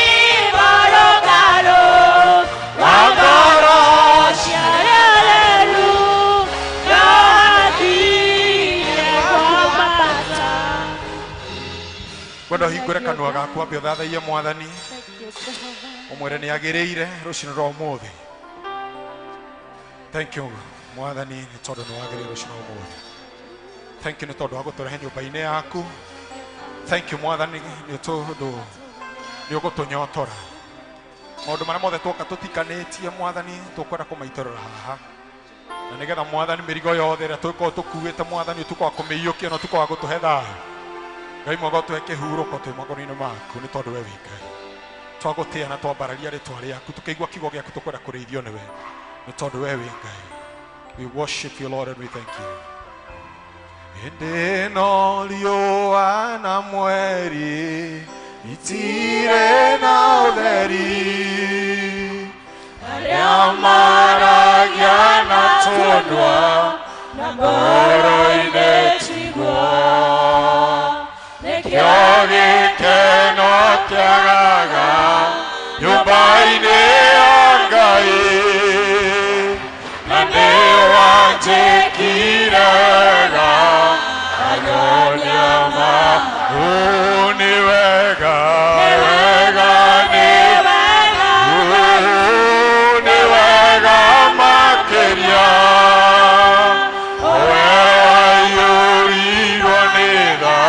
mũrũngarũ wa ngoro cia arĩa ndawakire kwambata. Kwenda ũhingũre kanua gaku wambe ũthathaiye Mwathani, ũmwĩre nĩ agĩrĩire rũcinĩ rwa ũmũthĩ. Thank you Mwathani nĩ tondũ nĩ wagĩrĩire rũcinĩ rwa ũmũthĩ. Thank you nĩ tondũ wa gũtũrehe nyũmba-inĩ yaku. Thank you Mwathani nĩ tondũ nĩ ũgũtũnyotora. Maũndũ marĩa mothe twoka tũtikanĩtie Mwathani tũkwenda kũmaitũrũra haha. Na nĩgetha Mwathani mĩrigo yothe ĩrĩa tũgĩkorwo tũkuĩte Mwathani ũtuĩke wa kũmĩiyũkia na ũtuĩke wa gũtũhe thayũ. Ngai mwega ũtũhe kĩhurũko twĩ moko-inĩ maku nĩ tondũ we wĩ Ngai. Twagũtĩĩa na twambararia rĩtwa rĩaku tũkĩigua kiugo gĩaku tũkwenda kũrĩithio nĩwe nĩ tondũ we wĩ Ngai. We worship you Lord and we thank you. Hĩndĩ ĩno riũa na mweri itirĩ na ũtheri arĩa maragia na tũnua na ngoro-inĩ tiguo nĩkĩo gĩkeno kĩagaga nyũmba-inĩ ya Ngai na nĩwanjĩkire wega anyonia ma ũũ nĩ wega wega nĩ ũũ nĩ wega makĩria we waiyũrirwo nĩ tha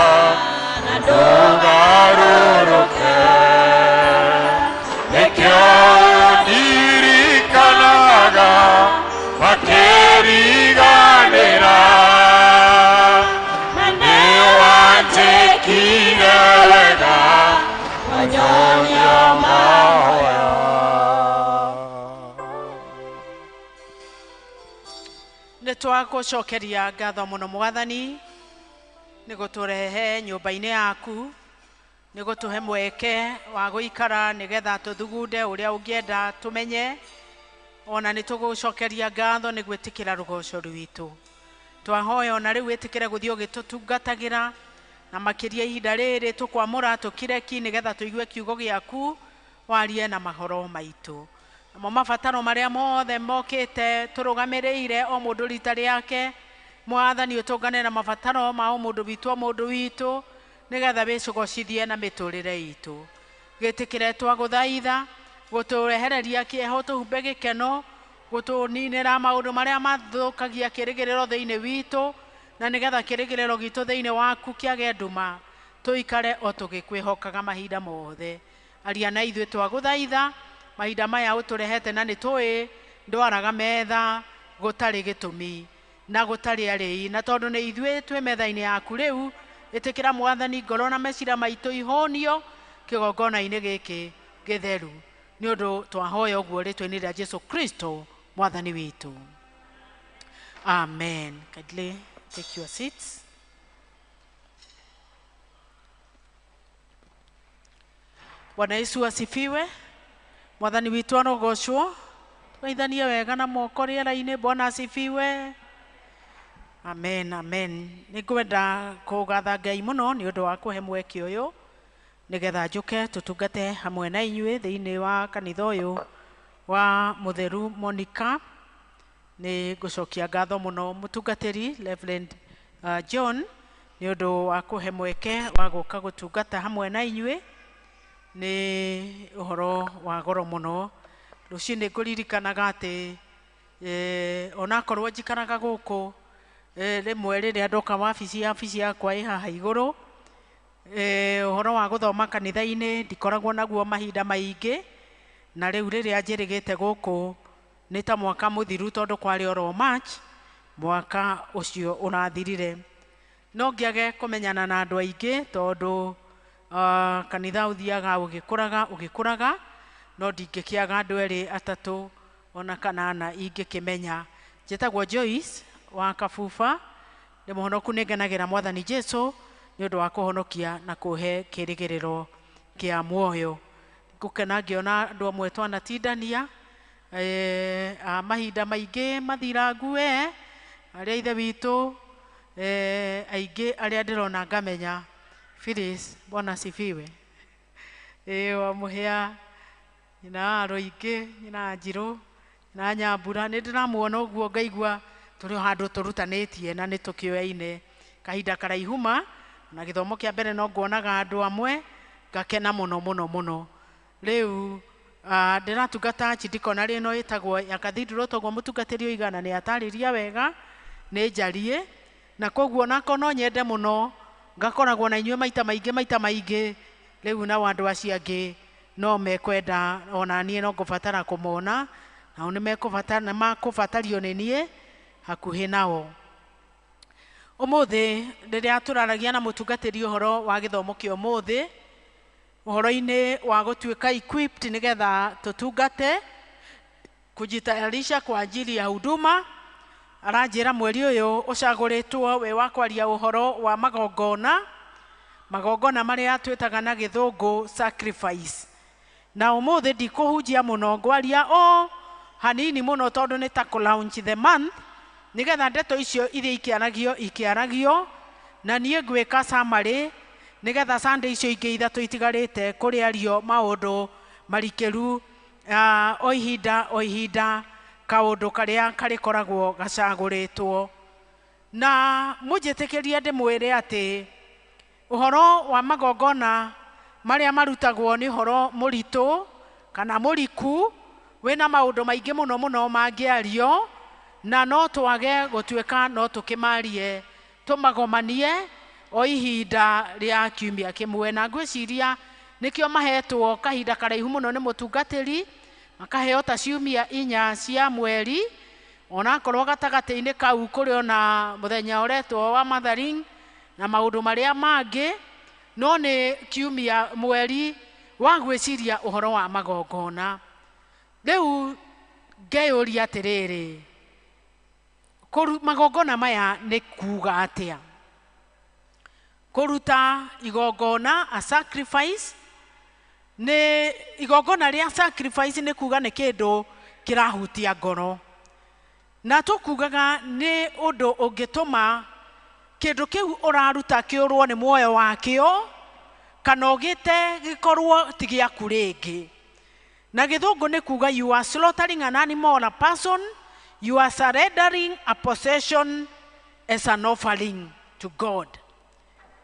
na ndũgarũrũke nĩkĩo ndirikanaga makĩriganĩra na nĩwanjĩkire wega wanyonia mahoya. Nĩ twagũcokeria ngatho mũno Mwathani nĩ gũtũrehe nyũmba-inĩ yaku, nĩ gũtũhe mweke wa gũikara nĩgetha tũthugunde ũrĩa ũngĩenda tũmenye. Ona nĩ tũgũcokeria ngatho nĩ gwĩtĩkĩra rũgoco rwitũ. Twahoya ona rĩu wĩtĩkĩre gũthiĩ ũgĩtũtungatagĩra na makĩria ihinda rĩrĩ tũkwamũra tũkire ki nĩgetha tũigue kiugo gĩaku warie na mahoro maitũ. Namo mabataro marĩa mothe mokĩte tũrũgamĩrĩire o mũndũ rita rĩake, Mwathani ũtũngane na mabataro ma o mũndũ witũ o mũndũ witũ nĩgetha wĩcogocithie na mĩtũrĩre itũ. Gĩtĩkĩre twagũthaitha gũtũrehereria kĩeha ũtũhumbe gĩkeno gũtũninĩra maũndũ marĩa mathũkagia kĩrĩgĩrĩro thĩinĩ witũ na nĩgetha kĩrĩgĩrĩro gitũ thĩinĩ waku kĩage nduma tũikare o tũgĩkwĩhokaga mahinda mothe. Aria na ithuĩ twagũthaitha mahinda maya ũtũrehete na nĩ tũĩ ndwaraga metha gũtarĩ gĩtũmi na gũtarĩ arĩi na tondũ nĩ ithuĩ twĩ metha-inĩ yaku rĩu ĩtĩkĩra Mwathani ngoro na meciria maitũ ihũnio kĩgongona-inĩ gĩkĩ gĩtheru nĩ ũndũ twahoya ũguo rĩtwa-inĩ rĩa Jesu Kristo Mwathani witũ. Amen. Kindly take your seats. Bwana Yesu asifiwe. Mwathani witũ arogocwo. Tũgeithanie wega na moko rĩera-inĩ. Bwana asifiwe. Amen, amen. Nĩ ngwenda kũgatha Ngai mũno nĩ ũndũ wa kũhe mweke ũyũ nĩgetha njũke tũtungate hamwe na inyuĩ thĩinĩ wa kanitha ũyũ wa Mũtheru Monica. Nĩ ngũcokia ngatho mũno mũtungatĩri Reverend John nĩ ũndũ wa kũhe mweke wa gũka gũtungata hamwe na inyuĩ. Nĩ ũhoro wa goro mũno. Rũcinĩ ngũririkanaga atĩ onakorwo njikaraga gũkũ rĩmwe rĩrĩa ndoka wabici yakwa ĩ haha igũrũ, ũhoro wa gũthoma kanitha-inĩ ndikoragwo naguo mahinda maingĩ, na rĩu rĩrĩa njĩrĩgĩte gũkũ nĩ ta mwaka mũthiru tondũ kwarĩ oro March mwaka ũcio ũrathirire. No ngĩage kũmenyana na andũ aingĩ tondũ kanitha ũthiaga ũgĩkũraga ũgĩkũraga, no ndingĩkĩaga andũ erĩ atatũ ona kana ana ingĩkĩmenya. Njĩtagwo Joyce wa Kabuba, ndĩ mũhonoku, nĩ ngenagĩra Mwathani Jesu Nĩ ũndũ wa kũhonokia na kũhe kĩrĩgĩrĩro kĩa muoyo. Ngũkena ngĩona andũ amwe twanatindania a mahinda maingĩ mathirangu we arĩa ithe witũ aingĩ arĩa ndĩrona ngamenya. Phyllis, Bwana asifiwe. Wa Mũhĩa, nyina wa Rũingĩ, nyina wa Njirũ, nyina wa Nyambura, nĩ ndĩramuona ũguo ngaigua tũrĩ o handũ tũrutanĩtie na nĩ tũkĩoyaine kahinda karaihu ma na gĩthomo kĩa mbere no nguonaga andũ amwe ngakena mũno mũno mũno. Rĩu ndĩratungata archdiaconry ĩno ĩtagwo ya cathedral, toguo mũtungatĩri oigana nĩ atarĩria wega nĩ njarie, na koguo nako no nyende mũno ngakoragwo na inyuĩ maita maingĩ maita maingĩ. Rĩu nao andũ acio angĩ no mekwenda ona niĩ no ngũbatara kũmona, nao nĩ mekũbatara, nĩ makũbatario nĩ niĩ hakuhĩ nao. Ũmũthĩ rĩrĩa tũraragia na mũtungatĩri ũhoro wa gĩthomo kĩa ũmũthĩ, ũhoro-inĩ wa gũtuĩka equipped nĩgetha tũtungate, kujitayarisha kwa ajili ya huduma, aranjĩra mweri ũyũ ũcagũrĩtwo wĩ wa kwaria ũhoro wa magongona, magongona marĩa twĩtaga na gĩthũngũ sacrifice. Na ũmũthĩ ndikũhunjia mũno, ngwaria o hanini mũno tondũ nĩ ta kũ launch the month, nĩgetha ndeto icio iria ikĩaragio ikĩaragio, na niĩ ngwĩka summary nĩgetha Sunday icio ingĩ ithatũ itigarĩte kũrĩario maũndũ marikĩru, o ihinda o ihinda kaũndũ karĩa karĩkoragwo gacagũrĩtwo. Na mũnjĩtĩkĩrie ndĩmwĩre atĩ ũhoro wa magongona marĩa marutagwo nĩ ũhoro mũritũ kana mũriku, wĩna maũndũ maingĩ mũno mũno mangĩario, na no twage gũtuĩka no tũkĩmarie tũmagomanie o ihinda rĩa kiumia kĩmwe. Na ngwĩciria nĩkĩo mahetwo kahinda karaihu mũno nĩ mũtungatĩri, makaheo ta ciumia inya cia mweri, onakorwo gatagatĩ-inĩ kau kũrĩ ona mũthenya ũretwo wa mothering na maũndũ marĩa mangĩ, no nĩ kiumia mweri wa gwĩciria ũhoro wa magongona. Rĩu ngeyũria atĩrĩrĩ, magongona maya nĩ kuga atĩa? Kũruta igongona, a sacrifice, nĩ igongona rĩa sacrifice nĩ kuga nĩ kĩndũ kĩrahutia ngoro, na tũkugaga nĩ ũndũ ũngĩtũma kĩndũ kĩu ũraruta kĩũrwo nĩ muoyo wakĩo, kana ũgĩte gĩkorwo ti gĩaku rĩngĩ. Na gĩthũngũ nĩ kuga you are slaughtering an animal or a person, you are surrendering a possession as an offering to God.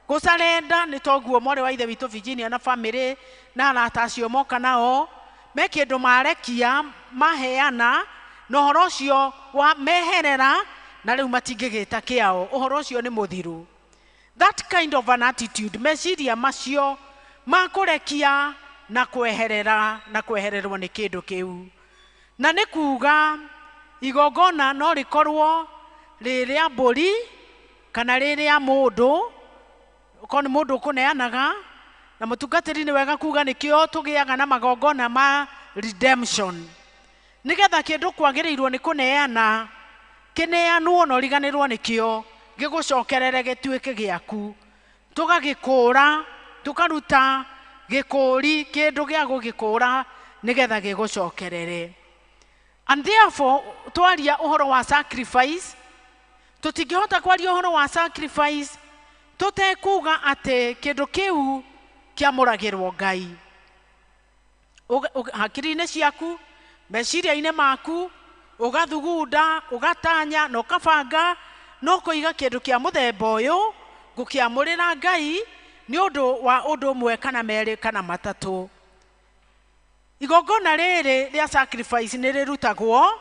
Gũcarenda nĩ toguo mwarĩ wa ithe witũ Virginia na family na arata acio moka nao me kĩndũ marekia maheana, na ũhoro ũcio wa meherera na rĩu matingĩgĩta kĩao, ũhoro ũcio nĩ mũthiru. That kind of an attitude, meciria macio ma kũrekia na kweherera na kwehererwo nĩ kĩndũ kĩu. Na nĩ kuga igongona no rĩkorwo rĩ rĩa mbũri kana rĩ rĩa mũndũ, okorwo nĩ mũndũ ũkũneanaga, na mũtungatĩri nĩ wega kuga nĩkĩo tũgĩaga na magongona ma redemption, nĩgetha kĩndũ kwagĩrĩirwo nĩ kũneana kĩneanwo na ũriganĩrwo nĩkĩo gĩgũcokerere gĩtuĩke gĩaku, tũgagĩkũra, tũkaruta gĩkũri, kĩndũ gĩa gũgĩkũra nĩgetha gĩgũcokerere. And therefore twaria ũhoro wa sacrifice, tũtingĩhota kwaria ũhoro wa sacrifice tũtekuga atĩ kĩndũ kĩu kĩamũragĩrwo Ngai. Hakiri-inĩ ciaku, meciria-inĩ maku, ũgathugunda, ũgatanya na ũkabanga, no kũiga kĩndũ kĩa mũthemba ũyũ ngũkĩamũrĩra Ngai nĩ ũndũ wa ũndũ ũmwe kana merĩ kana matatũ. Igongona rĩrĩ rĩa sacrifice nĩ rĩrutagwo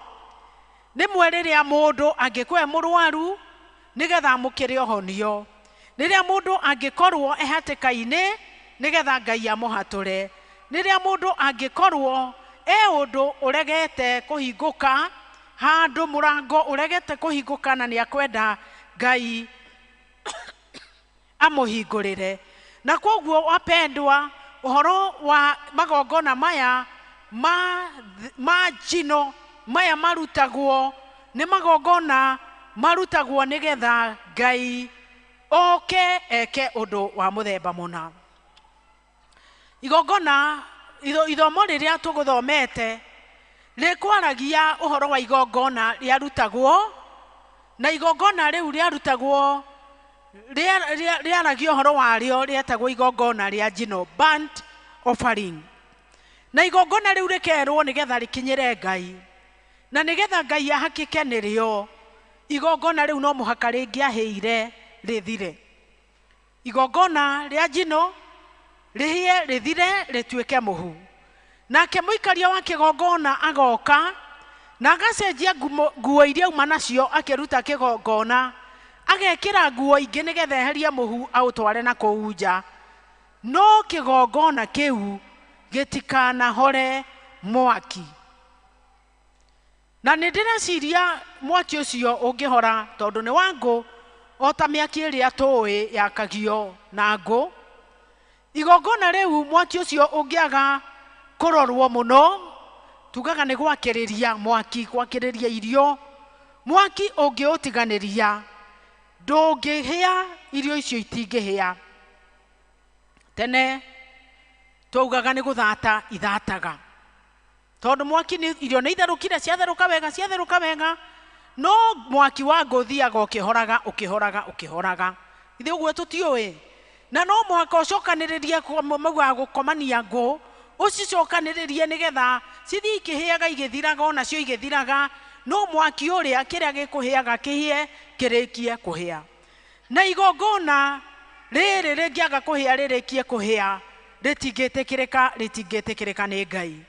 rĩmwe rĩrĩa mũndũ angĩkorwo e mũrwaru nĩgetha amũkĩre ũhonio, rĩrĩa mũndũ angĩkorwo e hatĩka-inĩ nĩgetha Ngai amũhatũre, rĩrĩa mũndũ angĩkorwo e ũndũ ũregete kũhingũka, handũ mũrango ũregete kũhingũka na nĩ akwenda Ngai amũhingũrĩre. Na koguo wapendwa, ũhoro wa magongona maya ma njino maya marutagwo nĩ magongona marutagwo nĩgetha Ngai oke eke ũndũ wa mũthemba mũna. Igongona ithomo rĩrĩa tũgũthomete rĩkwaragia ũhoro wa igongona rĩarutagwo, na igongona rĩu rĩarutagwo rĩaragia ũhoro warĩo rĩetagwo igongona rĩa njino, burnt offering. Na igongona rĩu rĩkerwo nĩgetha rĩkinyĩre Ngai, na nĩgetha Ngai ahakĩke nĩrĩo, igongona rĩu no mũhaka rĩngĩahĩire rĩthire. Igongona rĩa njino rĩhĩe rĩthire rĩtuĩke mũhu. Nake mũikaria wa kĩgongona agoka na agacenjia nguo iria auma nacio akĩruta kĩgongona, agekĩra nguo ingĩ nĩgetha eherie mũhu aũtware na kũu nja. No kĩgongona kĩu gĩtikanahore mwaki. Na nĩ ndĩreciria mwaki ũcio ũngĩhora tondũ nĩ wa ngũ, o ta mĩaki ĩrĩa tũĩ yakagio na ngũ. Igongona rĩu mwaki ũcio ũngĩaga kũrorwo mũno, tugaga nĩ gwakĩrĩria mwaki, gwakĩrĩria irio. Mwaki ũngĩũtiganĩria ndũngĩhĩa, irio icio itingĩhĩa. Tene twaugaga nĩ gũthata ithataga, tondũ mwaki nĩ irio nĩ itherũkire, ciatherũka wega, ciatherũka wega, no mwaki wa ngũ ũthiaga ũkĩhoraga ũkĩhoraga ũkĩhoraga. Ithuĩ ũguo tũtiũĩ. Na no mũhaka ũcokanĩrĩrie, maugaga gũkomania ngũ, ũcicokanĩrĩrie nĩgetha cithiĩ ikĩhĩaga igĩthiraga, onacio igĩthiraga, no mwaki ũrĩa kĩrĩa gĩkũhĩaga kĩhĩe kĩrĩkie kũhĩa. Na igongona rĩrĩ rĩngĩaga kũhĩa rĩrĩkie kũhĩa, rĩtingĩtĩkĩrĩka, rĩtingĩtĩkĩrĩka nĩ Ngai.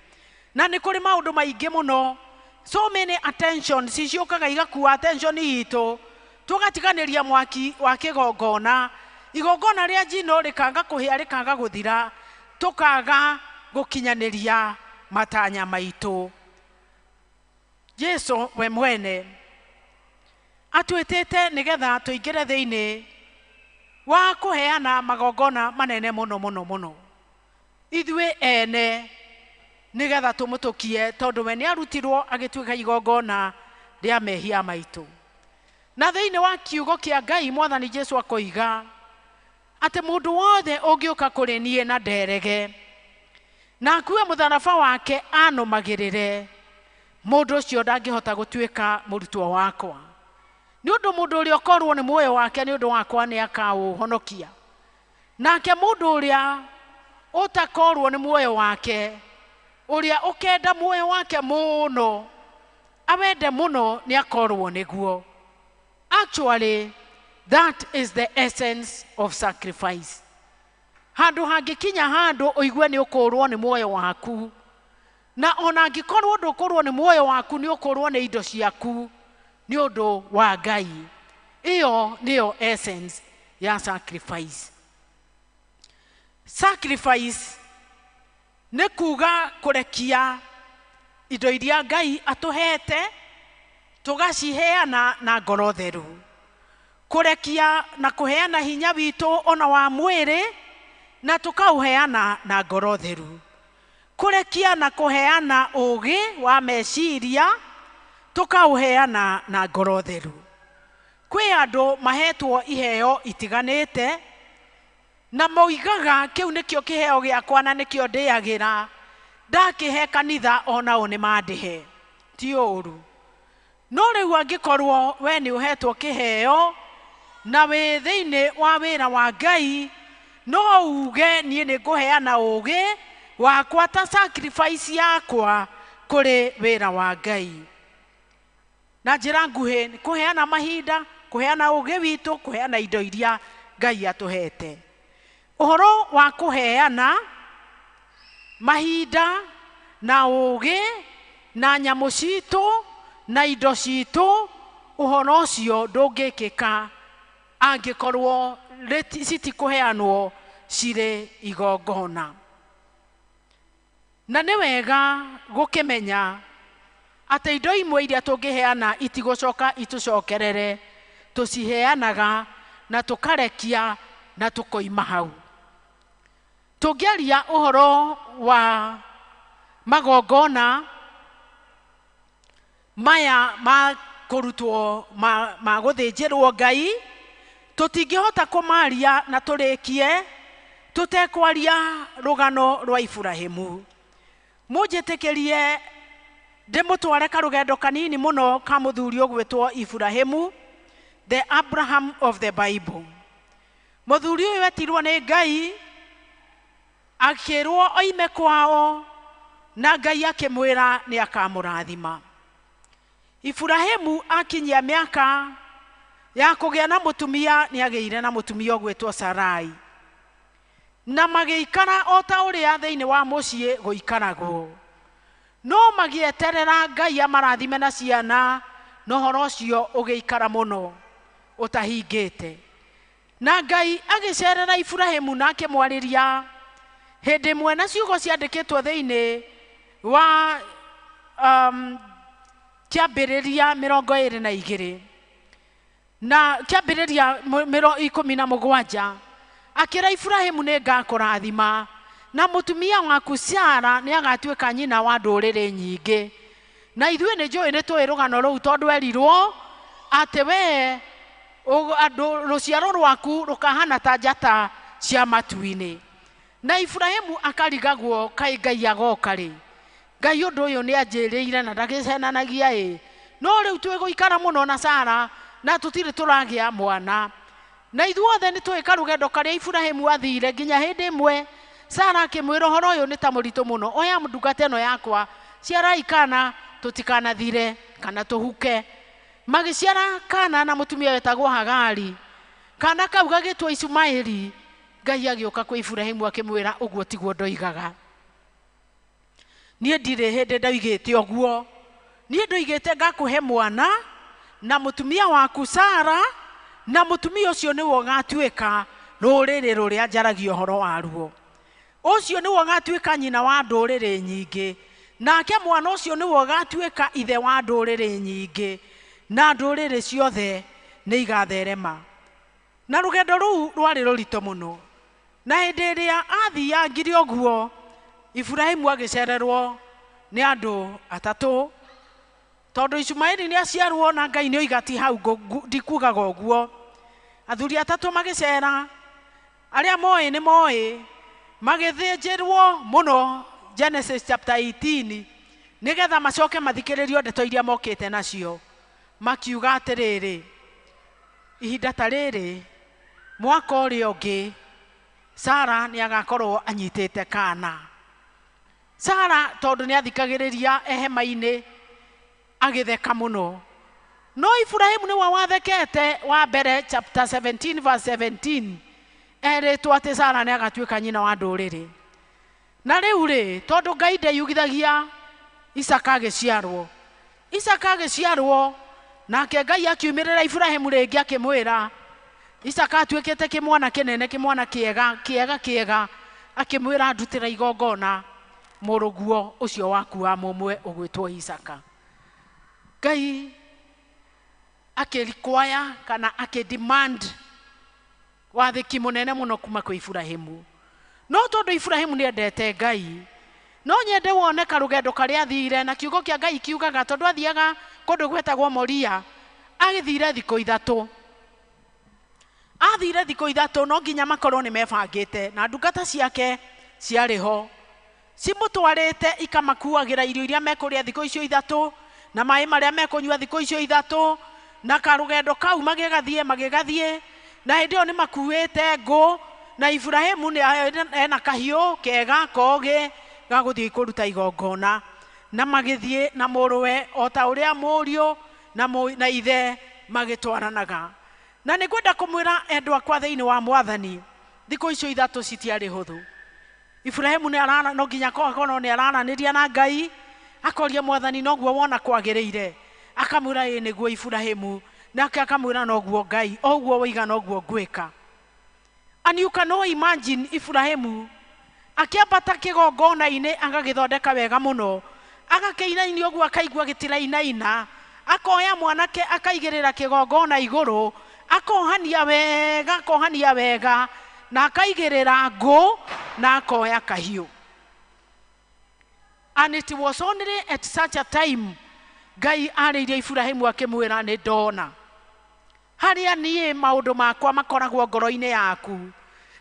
Na nĩ kũrĩ maũndũ maingĩ mũno, so many attention ciciũkaga igakua attention itũ, tũgatiganĩria mwaki wa kĩgongona. Igongona rĩa njino rĩkaga kũhĩa, rĩkaga gũthira, tũkaga gũkinyanĩria matanya maitũ. Jesu we mwene atwĩtĩte nĩgetha tũingĩre thĩinĩ wa kũheana magongona manene mũno mũno mũno, ithuĩ ene, nĩgetha tũmũtũkie, tondũ we nĩarutirwo agĩtuĩka igongona rĩa mehia maitũ. Na thĩinĩ wa kiugo kĩa Ngai Mwathani Jesu akoiga atĩ mũndũ wothe ũngĩũka kũrĩ niĩ na nderege na akue mũtharaba wake anũmagĩrĩre, mũndũ ũcio ndangĩhota gũtuĩka mũrutwo wakwa. Nĩ ũndũ mũndũ ũrĩa ũkorwo nĩ muoyo wake nĩ ũndũ wakwa nĩ akaũhonokia, nake mũndũ ũrĩa ũtakorwo nĩ muoyo wake, ũrĩa ũkenda muoyo wake mũno awende mũno, nĩ akorwo nĩguo. Actually, that is the essence of sacrifice. Handũ hangĩkinya handũ ũigue nĩ ũkũrwo nĩ muoyo waku, na ona angĩkorwo ndũkũrwo nĩ muoyo waku, nĩ ũkũrwo nĩ indo ciaku nĩ ũndũ wa Ngai. Ĩyo nĩyo essence ya sacrifice. Sacrifice nĩ kuga kũrekia indo iria Ngai atũhete tũgaciheana na ngoro theru, kũrekia na kũheana hinya witũ ona wa mwĩrĩ na tũkaũheana na ngoro theru, kũrekia na kũheana ũũgĩ wa meciria tũkaũheana na ngoro theru. Kwĩ andũ mahetwo iheo itiganĩte na moigaga kĩu nĩkĩo kĩheo gĩakwa na nĩkĩo ndĩagĩra, ndakĩhe kanitha onao nĩ mandĩhe. Ti ũũru. No rĩu angĩkorwo we nĩ ũhetwo kĩheo na wĩ thĩinĩ wa wĩra wa Ngai, no uge niĩ nĩ ngũheana ũũgĩ wakwa ta sacrifice yakwa kũrĩ wĩra wa Ngai. Na njĩra nguhĩ nĩ kũheana mahinda, kũheana ũũgĩ witũ, kũheana indo iria Ngai atũhete. Ũhoro wa kũheana mahinda na ũũgĩ na nyamũ citũ na indo citũ, ũhoro ũcio ndũngĩkĩka angĩkorwo citikũheanwo cirĩ igongona. Na nĩ wega gũkĩmenya atĩ indo imwe iria tũngĩheana itigũcoka itũcokerere, tũciheanaga na tũkarekia na tũkoima hau. Tũngĩaria ũhoro wa magongona maya ma kũrutwo ma gũthĩnjĩrwo Ngai, Tũtingĩhota kũmaria na tũrĩkie tũtekwaria rũgano rwa Iburahĩmu. Mũnjĩtĩkĩrie ndĩmũtware karũgendo kanini mũno ka mũthuri ũgwĩtwo Iburahĩmu, the Abraham of the Bible. Mũthuri ũyũ etirwo nĩ Ngai akĩrwo oime kwao na Ngai akĩmwĩra nĩ akamũrathima. Iburahĩmu akinyia mĩaka ya kũgĩa na mũtumia nĩ agĩire na mũtumia ũgwĩtwo Sarai, na magĩikara o ta ũrĩa thĩinĩ wa mũciĩ gũikaragwo. No magĩeterera Ngai amarathime na ciana, na ũhoro ũcio ũgĩikara mũno ũtahingĩte. Na Ngai agĩcerera Iburahĩmu na akĩmwarĩria hĩndĩ ĩmwe na ciugo ciandĩkĩtwo thĩinĩ wa kĩambĩrĩria 22 na kĩambĩrĩria 17, akĩra Iburahĩmu nĩ ngakũrathima na mũtumia waku Sara nĩ agatuĩka nyina wa ndũrĩrĩ nyingĩ. Na ithuĩ nĩ njũĩ nĩ tũĩ rũgano rũu tondũ erirwo atĩ we andũ rũciaro rwaku rũkahana ta njata cia matu-inĩ. Na Iburahĩmu akarigagwo kaĩ Ngai agoka rĩ, Ngai ũndũ ũyũ nĩ anjĩrĩire na ndagĩcenanagia ĩ, no rĩu twĩgũikara mũno na Sara na tũtirĩ tũragĩa mwana. Na ithuothe nĩ tũĩ karũgendo karĩa Iburahĩmu athire nginya hĩndĩ ĩmwe Sara akĩmwĩra ũhoro ũyũ nĩ ta mũritũ mũno, oya ndungata ĩno yakwa, ciarai kana tũtikanathire kana tũhuke. Magĩciara kana na mũtumia wetagwo Hagari. Kana kau gagĩtwo Ishumaeli. Ngai agĩũka kwĩ Iburahĩmu akĩmwĩra ũguo tiguo ndoigaga. Niĩ ndirĩ hĩndĩ ndoigĩte ũguo. Niĩ ndoigĩte ngakũhe mwana na mũtumia waku Sara, na mũtumia ũcio nĩwe ũgatuĩka rũrĩrĩ rũrĩa njaragia ũhoro waruo. Ũcio nĩwe ũgatuĩka nyina wa ndũrĩrĩ nyingĩ, nake mwana ũcio nĩwe ũgatuĩka ithe wa ndũrĩrĩ nyingĩ, na ndũrĩrĩ ciothe nĩ igatherema. Na rũgendo rũu rwarĩ rũritũ mũno. Na hĩndĩ ĩrĩa athiangire ũguo, Iburahĩmu agĩcererwo nĩ andũ atatũ, tondũ Ishumaeli nĩ aciarwo na Ngai nĩ oiga ti hau ndikugaga ũguo. Athuri atatũ magĩcera, arĩa moĩ nĩ moĩ, magĩthĩnjĩrwo mũno Genesis chapter 18 nĩgetha macoke mathikĩrĩrio ndeto iria mokĩte nacio. Makiuga atĩrĩrĩ, ihinda ta rĩrĩ mwaka ũrĩa ũngĩ Sara nĩ agakorwo anyitĩte kana. Sara tondũ nĩ athikagĩrĩria hema-inĩ agĩtheka mũno. No Iburahĩmu nĩwe wathekete wa mbere chapter 17 verse 17 erĩtwo atĩ Sara nĩ agatuĩka nyina wa ndũrĩrĩ. Na rĩu rĩ, tondũ Ngai ndeyugithagia, Isaka agĩciarwo. Isaka agĩciarwo, nake Ngai akiumĩrĩra Iburahĩmu rĩngĩ akĩmwĩra, Isaka atuĩkĩte kĩmwana kĩnene, kĩmwana kĩega, kĩega kĩega, akĩmwĩra ndutĩra igongona mũrũguo ũcio waku wa mũmwe ũgwĩtwo Isaka. Ngai akĩrequire kana akĩdemand wathĩki mũnene mũno kuma kwĩ Iburahĩmu. No tondũ Iburahĩmu nĩ endete Ngai, no nyende wone karũgendo karĩa athire, na kiugo kĩa Ngai kiugaga tondũ athiaga kũndũ gwetagwo Moria, agĩthire thikũ ithatũ. Athire thikũ ithatũ, no nginya makorwo nĩ mebangĩte, na ndungata ciake ciarĩ ho cimũtwarĩte ikamakuagĩra irio iria mekũrĩa thikũ icio ithatũ, na maĩ marĩa mekũnyua thikũ icio ithatũ, na karũgendo kau magĩgathiĩ magĩgathiĩ, na hĩndĩ ĩyo nĩ makuĩte ngũ, na Iburahĩmu nĩ ena kahiũ kega kogĩ ga gũthiĩ kũruta igongona, na magĩthiĩ na mũrũwe o ta ũrĩa mũriũ na ithe magĩtwaranaga. Na nĩ ngwenda kũmwĩra endwa akwa thĩinĩ wa Mwathani, thikũ icio ithatũ citiarĩ hũthũ. Iburahĩmu nĩ arara, no nginya akorwo nĩ araranĩria na Ngai, akoria Mwathani noguo wona kwagĩrĩire, akamwĩra ĩ nĩguo Iburahĩmu, nake akamwĩra noguo Ngai, o ũguo woiga noguo ngwĩka. And you can imagine Iburahĩmu akĩambata kĩgongona-inĩ agagĩthondeka wega mũno, agakĩinainia ũguo akaigua gĩtirainaina, akoya mwanake akaigĩrĩra kĩgongona igũrũ, akohania wega, akohania wega, na akaigĩrĩra ngũ, na akoya kahiũ. And it was only at such a time Ngai arĩirie Iburahĩmu akĩmwĩra nĩ ndona. Harĩa niĩ maũndũ makwa makoragwo ngoro-inĩ yaku,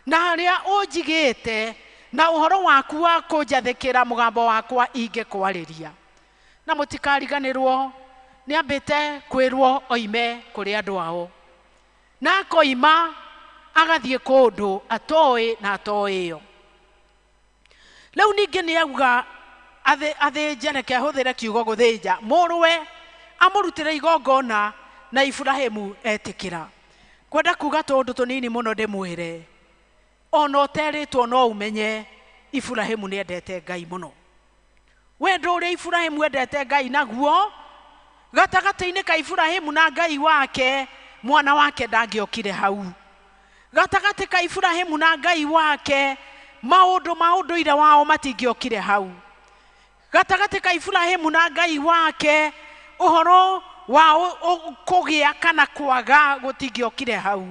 na harĩa ũnjigĩte na ũhoro waku wa kũnjathĩkĩra mũgambo wakwa ingĩkwarĩria. Na mũtikariganĩrwo nĩ ambĩte kwĩrwo oime kũrĩ andũ ao, na akoima agathiĩ kũndũ atoĩ na atoĩyo. Rĩu ningĩ nĩ auga athĩnje, reke ahũthĩre kiugo gũthĩnja mũrũwe, amũrutĩre igongona, na Iburahĩmu etĩkĩra. Kwenda kuga tũũndũ tũnini mũno ndĩmwĩre, ona ũterĩtwo no ũmenye Iburahĩmu nĩ endete Ngai mũno. Wendo ũrĩa Iburahĩmu endete Ngai naguo, gatagatĩ-inĩ ka Iburahĩmu na Ngai wake, mwana wake ndangĩokire hau. Gatagatĩ ka Iburahĩmu na Ngai wake, maũndũ ma ũndũire wao matingĩokire hau. Gatagatĩ ka Iburahĩmu na Ngai wake, ũhoro wa kũgĩa kana kwaga gũtingĩokire hau.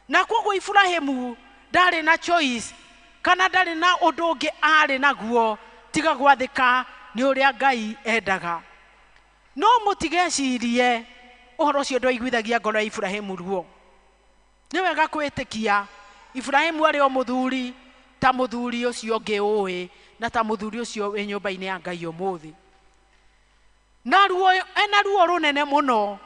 Na koguo Iburahĩmu ndarĩ na choice, kana ndarĩ na ũndũ ũngĩ arĩ naguo tiga gwathĩka nĩ ũrĩa Ngai endaga. No mũtigecirie ũhoro ũcio ndwaiguithagia ngoro ya Iburahĩmu ruo. Nĩ wega kwĩtĩkia Iburahĩmu arĩ o mũthuri ta mũthuri ũcio ũngĩ ũĩ, na ta mũthuri ũcio wĩ nyũmba-inĩ ya Ngai ũmũthĩ. Na ruo, ena ruo rũnene mũno,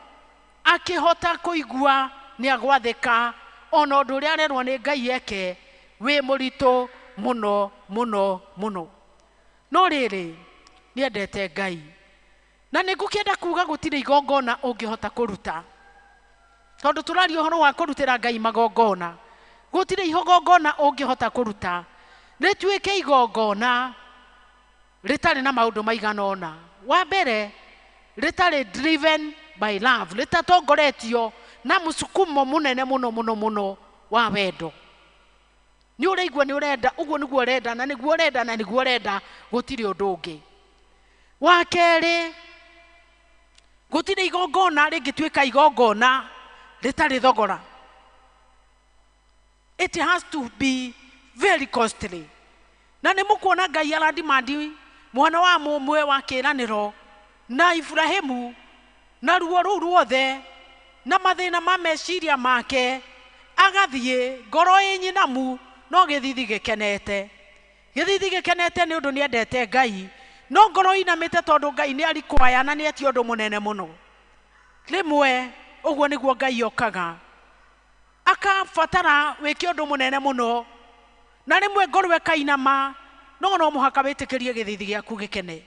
akĩhota kũigua nĩ agwathĩka ona ũndũ ũrĩa arerwo nĩ Ngai eke wĩ mũritũ mũno mũno mũno. No rĩrĩ, nĩendete Ngai. Na nĩngũkĩenda kuga gũtirĩ igongona ũngĩhota kũruta, tondũ tũraria ũhoro wa kũrutĩra Ngai magongona. Gũtirĩ igongona ũngĩhota kũruta rĩtuĩke igongona rĩtarĩ na maũndũ maigana ũna. Wa mbere, rĩtarĩ driven by love, rĩtatongoretio na mũsukumo mũnene mũno mũno mũno wa wendo. Nĩ ũraigua nĩ ũrenda, ũguo nĩguo ũrenda, na nĩguo ũrenda, na nĩguo ũrenda, gũtirĩ ũndũ ũngĩ. Wa kerĩ, gũtirĩ igongona rĩngĩtuĩka igongona rĩtarĩ thogora. It has to be very costly. Na nĩ mũkuona Ngai aradimandi mwana wa mũmwe wa kĩĩranĩro na Iburahĩmu, na ruo rũu ruothe na mathĩna ma meciria make, agathiĩ ngoro ĩ nyinamu no gĩthithi gĩkenete. Gĩthithi gĩkenete nĩ ũndũ nĩendete Ngai, no ngoro inamĩte tondũ Ngai nĩ arikwaya na nĩetie ũndũ mũnene mũno. Rĩmwe ũguo nĩguo Ngai okaga, akabatara wĩke ũndũ mũnene mũno, na rĩmwe ngoro ĩkainama, no no mũhaka wĩtĩkĩrie gĩthithi gĩaku gĩkene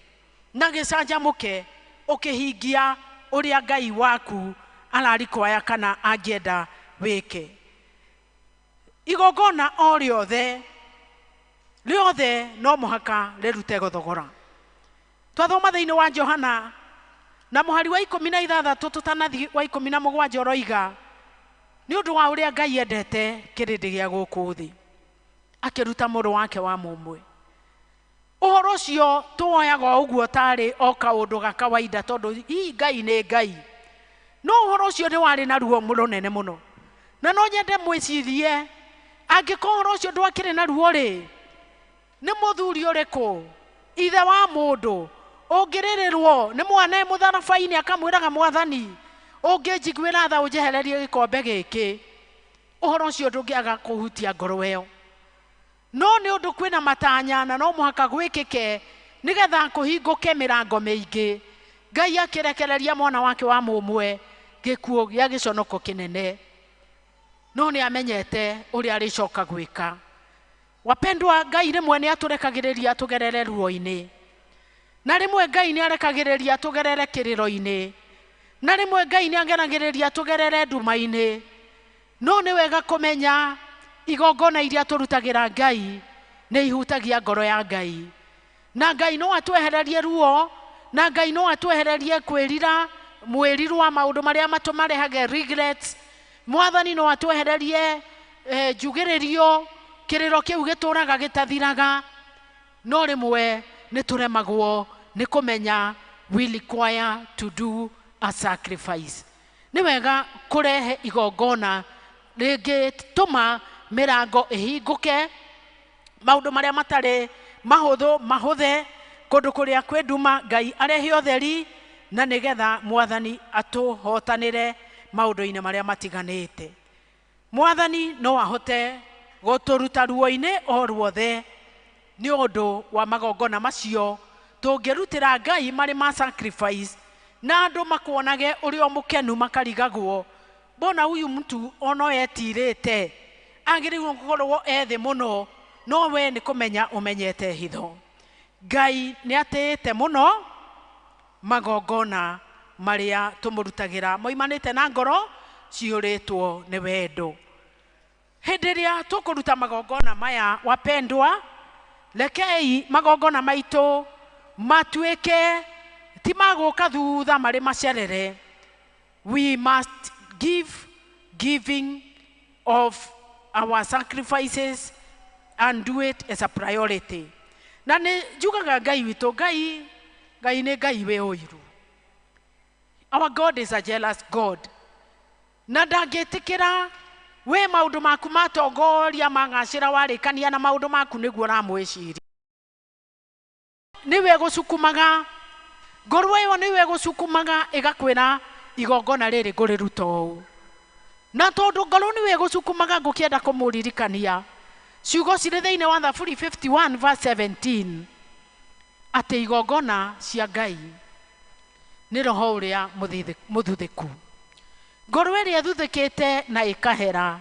na gĩcanjamũke ũkĩhingia ũrĩa Ngai waku ararikwaya kana angĩenda wĩke. Igongona o rĩothe rĩothe no mũhaka rĩrute thogora. Twathoma thĩinĩ wa Johana na mũhari wa 16 tũtanathiĩ wa 17 ũroiga, nĩ ũndũ wa ũrĩa Ngai endete kĩrĩndĩ gĩa gũkũ thĩ, akĩruta mũrũ wake wa mũmwe. Ũhoro ũcio tuoyaga o ũguo tarĩ o kaũndũ ga kawaida, tondũ hihi Ngai nĩ Ngai. No ũhoro ũcio nĩ warĩ na ruo rũnene mũno. Na no nyende mwĩcirie, angĩkorwo ũhoro ũcio ndwakĩrĩ na ruo rĩ, nĩ mũthuri ũrĩkũ ithe wa mũndũ ũngĩrĩrĩrwo nĩ mwana mũtharaba-inĩ akamwĩraga Mwathani, ũngĩnjiguĩra tha ũnjehererie gĩkombe gĩkĩ? Ũhoro ũcio ndũngĩaga kũhutia ngoro ĩyo. No nĩ ũndũ kwĩna matanya na no mũhaka gwĩkĩke nĩgetha kũhingũke mĩrango mĩingĩ. Ngai akĩrekereria mwana wake wa mũmwe gĩkuũ gĩa gĩconoko kĩnene, no nĩ amenyete ũrĩa arĩcoka gwĩka. Wapendwa, Ngai rĩmwe nĩ atũrekagĩrĩria tũgerere ruo-inĩ, na rĩmwe Ngai nĩ arekagĩrĩria tũgerere kĩrĩro-inĩ, na rĩmwe Ngai nĩ ageragĩrĩria tũgerere nduma-inĩ. No nĩ wega kũmenya igongona iria tũrutagĩra Ngai nĩ ihutagia ngoro ya Ngai, na Ngai no atwehererie ruo, na Ngai no atwehererie kwĩrira mwĩrirwa maũndũ marĩa matũmarehage regrets. Mwathani no atwehererie njugĩrĩrio, kĩrĩro kĩu gĩtũraga gĩtathiraga. No rĩmwe nĩ tũremagwo nĩ kũmenya we require to do a sacrifice. Nĩ wega kũrehe igongona rĩngĩtũma mĩrango ĩhingũke, maũndũ marĩa matarĩ mahũthũ mahũthe, kũndũ kũrĩa kwĩ nduma Ngai arehe ũtheri, na nĩgetha Mwathani atũhotanĩre maũndũ-inĩ marĩa matiganĩte. Mwathani no ahote gũtũruta ruo-inĩ o ruothe nĩ ũndũ wa magongona macio tũngĩrutĩra Ngai marĩ ma sacrifice, na andũ makuonage ũrĩ o mũkenu makarigagwo, mbona huyu mtu ono etirĩte, agĩrĩirwo gũkorwo ethĩ mũno, no we nĩ kũmenya ũmenyete hitho. Ngai nĩ atĩĩte mũno magongona marĩa tũmũrutagĩra moimanĩte na ngoro cihũrĩtwo nĩ wendo. Hĩndĩ ĩrĩa tũkũruta magongona maya, wapendwa, rekei magongona maitũ matuĩke ti magũka thutha marĩ macerere. We must give giving of our sacrifices and do it as a priority. Na nĩ njugaga Ngai witũ, Ngai Ngai nĩ Ngai wĩ ũiru. Our God is a jealous God. Na ndangĩtĩkĩra we maũndũ maku matongoria magacĩra warĩkania na maũndũ maku nĩguo ũramwĩciria. Nĩwe gũcukumaga ngoro ĩyo, nĩwe gũcukumaga ĩgakwĩra igongona rĩrĩ ngũrĩruta ũũ. Na tondũ ngoro nĩwe gũcukumaga, ngũkĩenda kũmũririkania ciugo cirĩ thĩinĩ wa Thaburi 51 verse 17 atĩ igongona cia Ngai nĩ roho ũrĩa mũthuthĩku. Ngoro ĩrĩa ĩthuthĩkĩte na ĩkahera,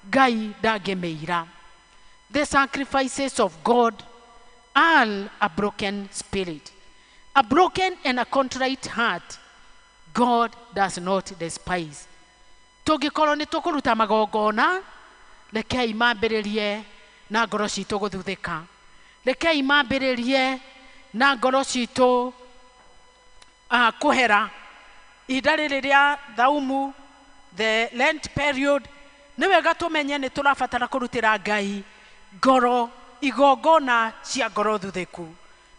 Ngai ndangĩmĩira. The sacrifices of God are a broken spirit, a broken and a contrite heart God does not despise. Tũngĩkorwo nĩ tũkũruta magongona, rekei mambĩrĩrie na ngoro citũ gũthuthĩka, rekei mambĩrĩrie na ngoro citũ kũhera. Ihinda rĩrĩ rĩa thaumu, the Lent period, nĩ wega tũmenye nĩ tũrabatara kũrutĩra Ngai ngoro igongona cia ngoro thuthĩku,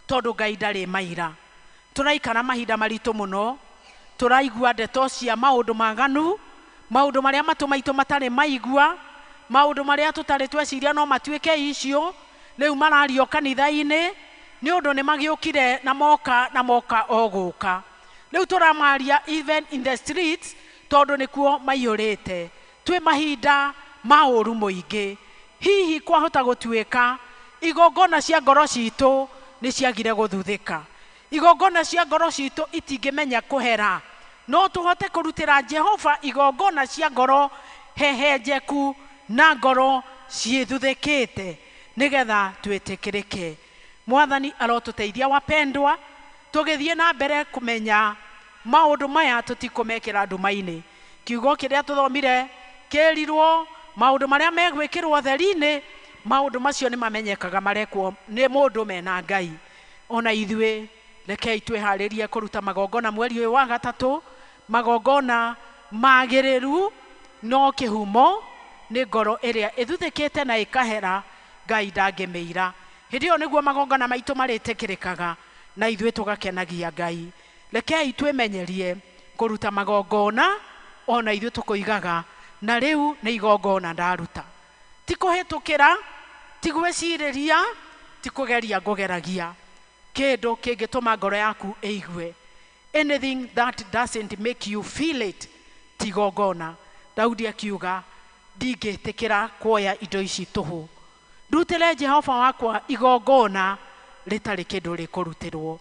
tondũ Ngai ndarĩ maira. Tũraikara mahinda maritũ mũno, tũraigua ndeto cia maũndũ maganu, maũndũ marĩa matũ maitũ matarĩ maigua, maũndũ marĩa tũtarĩ tweciria no matuĩke icio rĩu marario kanitha-inĩ, nĩ ũndũ nĩ magĩũkire na moka na moka o gũka. Rĩu tũramaria even in the streets, tondũ nĩkuo maiyũrĩte. Twĩ mahinda ma ũru mũingĩ. Hihi kwahota gũtuĩka igongona cia ngoro citũ nĩ ciagire gũthuthĩka, igongona cia ngoro citũ itingĩmenya kũhera. No tũhote kũrutĩra Jehova igongona cia ngoro hehenjeku na ngoro ciĩthuthĩkĩte nĩgetha twĩtĩkĩrĩke. Mwathani arotũteithia wapendwa, tũgĩthiĩ na mbere kũmenya maũndũ maya tũtikũmekĩra nduma-inĩ. Kiugo kĩrĩa tũthomire kĩrirwo maũndũ marĩa megwĩkĩrwo theri-inĩ, maũndũ macio nĩ mamenyekaga marekwo nĩ mũndũ mena Ngai. Ona ithuĩ rekei twĩharĩrie kũruta magongona mweri ũyũ wa gatatũ, magongona magĩrĩru, no kĩhumo nĩ ngoro ĩrĩa ĩthuthĩkĩte na ĩkahera, Ngai ndangĩmĩira. Hĩndĩ ĩyo nĩguo magongona maitũ marĩtĩkĩrĩkaga na ithuĩ tũgakenagia Ngai. Rekei twĩmenyerie kũruta magongona ona ithuĩ tũkoigaga na rĩu nĩ igongona ndaruta, ti kũhĩtũkĩra, ti gwĩcirĩria, ti kũgeria ngũgeragia kĩndũ kĩngĩtũma ngoro yaku ĩigue. Anything that doesn't make you feel it ti igongona. Daudi akiuga ndingĩtĩkĩra kuoya indo ici tũhũ, ndutĩre Jehova wakwa igongona rĩtarĩ kĩndũ rĩkũrutĩrwo.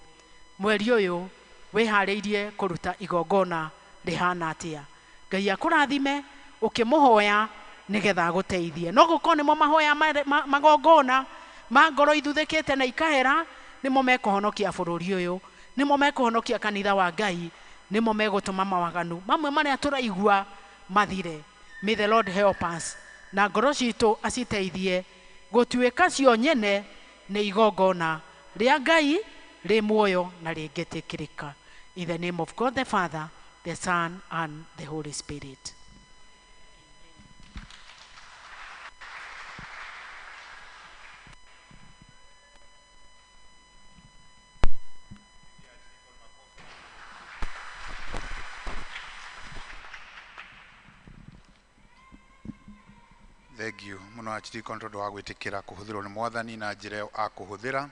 Mweri ũyũ wĩharĩirie kũruta igongona rĩhana atĩa? Ngai akũrathime ũkĩmũhoya nĩgetha agũteithie. No gũkorwo nĩmo mahoya magongona ma ngoro ithuthĩkĩte na ikahera, nĩmo mekũhonokia bũrũri ũyũ, nĩmo mekũhonokia kanitha wa Ngai, nĩmo megũtũma mawaganu mamwe marĩa tũraigua mathire. May the Lord help us na ngoro citũ aciteithie gũtuĩka cio nyene nĩ igongona rĩa Ngai rĩ muoyo na rĩngĩtĩkĩrĩka. In the name of God the Father, the Son, and the Holy Spirit. Thank you muno Archdeacon tondu wa gwitikira kuhuthirwo ni mwathani na njira ĩyo akũhũthĩra.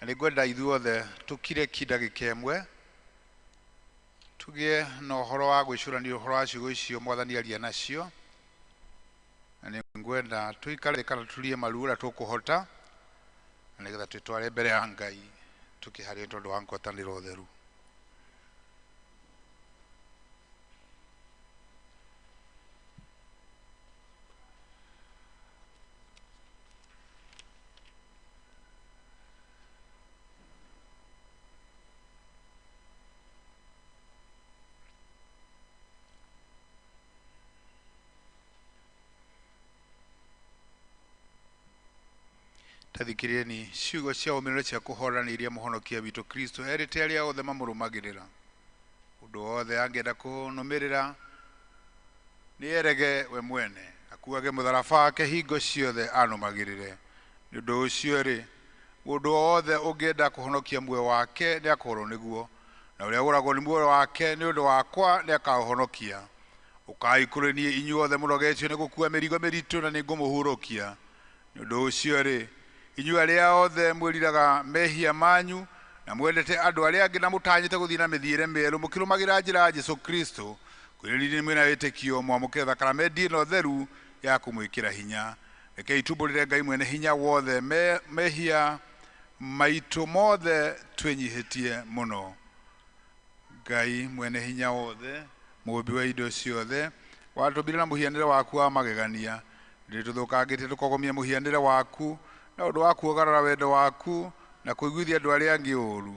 Na nĩ ngwenda ithuothe tũkire ki ndagĩka ĩmwe. Tũgĩe na ũhoro wa gwĩcũrania ũhoro wa ciugo icio mwathani aria nacio, na nĩ ngwenda tũikare kana turie maru ũrĩa tũkũhota, na nĩgetha twĩtware mbere ya Ngai tũkĩharia tondũ wa ngwatanĩro theru. Tathikĩrĩrieni ciugo cia ũmĩrĩru cia kũhorerania iria mũhonokia witũ Kristo erĩte arĩa othe mamũrũmagĩrĩra. Ũndũ wothe angĩenda kũnũmĩrĩra nĩ erege we mwene, akuage mũtharaba wake hingo ciothe anũmagĩrĩre. Nĩ ũndũ ũcio rĩ, mũndũ o wothe ũngĩenda kũhonokia muoyo wake nĩ akoorwo nĩguo, na ũrĩa ũragwo nĩ muoyo wake nĩ ũndũ wakwa nĩ akaũhonokia. Ũkai kũrĩ niĩ inyuothe mũnogetio nĩ gũkua mĩrigo mĩritũ na nĩ ngũmũhurũkia. Nĩ ũndũ ũcio rĩ, inyuĩ arĩa othe mwĩriraga mehia manyu na mwendete andũ arĩa angĩ na mũtanyĩte gũthiĩ na mĩthiĩre mĩerũ mũkĩrũmagĩra njĩra ya Jesũ Kristo, kwĩrirĩria mwĩna wĩtĩkio mwamũkĩre thakramenti ĩno theru ya kũmwĩkĩra hinya. Rekei tumbũrĩre Ngai mwene hinya wothe mehia maitũ mothe twĩnyihĩtie mũno. Ngai mwene hinya wothe, mũũmbi wa indo ciothe, watũmbire na mũhianĩre waku wa magegania, nĩ tũthũkangĩtie tũkogomia mũhianĩre waku na ũndũ wa kuogarora wendo waku na kũiguithia andũ arĩa angĩ ũũru.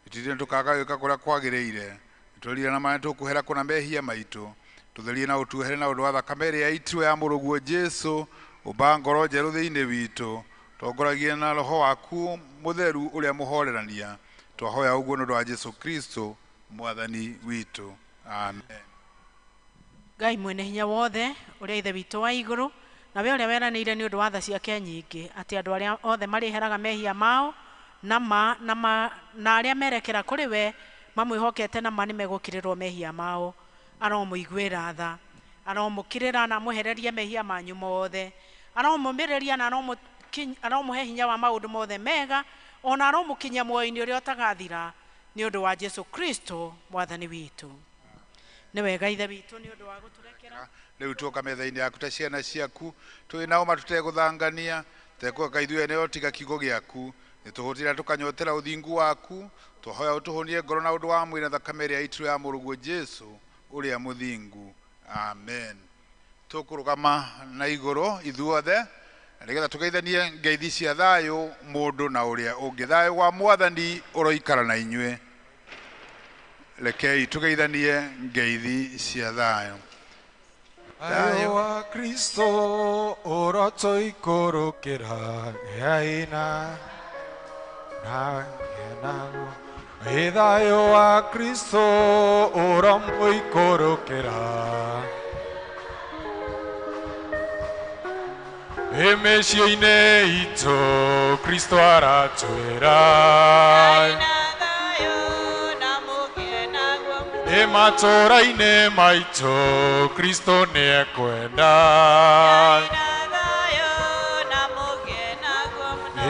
Nĩtũthiĩ tũkaga gwĩka kũrĩa kwagĩrĩire, nĩtũrire na maĩ tũkũhera kũna mehia maitũ, tũtherie na ũtuohere na ũndũ wa thakame ĩrĩa yaitirwo ya mũrũguo Jesũ, ũmba ngoro njerũ thĩinĩ witũ, tongoragie na roho waku mũtheru ũrĩa mũhorerania. Twahoya ũguo nĩ ũndũ wa Jesũ Kristo mwathani witũ. Amen. Ngai mwene hinya wothe ũrĩa ithe witũ wa igũrũ, na we ũrĩa weranĩire nĩ ũndũ wa tha ciake nyingĩ atĩ andũ arĩa othe marĩheraga mehia mao na ma, na ma, na arĩa merekera kũrĩ we mamwĩhokete na ma nĩ megũkirĩrwo mehia mao. Aromũiguĩra tha, aromũkirĩra na amũhererie mehia manyu mothe, aromũmĩrĩria na aromũhe hinya wa maũndũ mothe mega, ona aromũkinyia muoyo-inĩ ũrĩa ũtagathira nĩ ũndũ wa Jesũ Kristo mwathani witũ. Nĩ wega ithe witũ nĩ ũndũ wa gũtũrekera. Rĩu tuoka metha-inĩ yaku ta ciana ciaku, twĩ nao ma tũtegũthangania, tũtekũgaka ithuĩ ene o tiga kiugo gĩaku. Nĩtũhũtĩra tũkanyotera ũthingu waku, twahoya ũtũhũnie ngoro na ũndũ wa mwĩrĩ na thakame ĩrĩa yaitirwo ya mũrũguo Jesũ ũrĩa mũthingu. Amen. Tũkũrũgama na igũrũ ithuothe na nĩgetha tũgeithanie ngeithi cia thayũ mũndũ na ũrĩa ũngĩ. Thayũ wa mwathani ũroikara na inyuĩ. Rekei tũgeithanie ngeithi cia thayũ. Thayũ wa Kristo ũrotũikũrũkĩra aina na naguo. Ĩ thayũ wa Kristo ũromũikũrũkĩra. Ĩ mĩciĩ-inĩ itũ Kristo aratwĩra. Ĩ matũũra-inĩ maitũ Kristo nĩekwenda.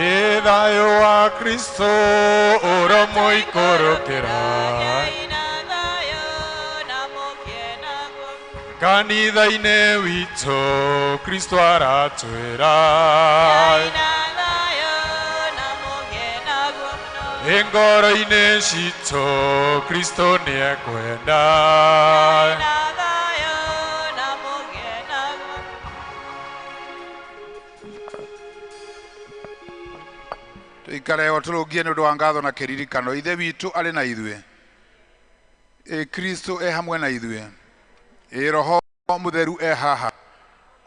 Ĩ thayũ wa Kristo ũromũikũrũkĩra. Kanitha-inĩ witũ Kristo aratwĩra. Ĩ ngoro-inĩ citũ Kristo nĩekwenda. Tũikare o tũrũngie nĩ ũndũ wa ngatho na kĩririkano. Ithe witũ arĩ na ithuĩ, ĩ Kristo e hamwe na ithuĩ, ĩ Roho Mũtheru e haha.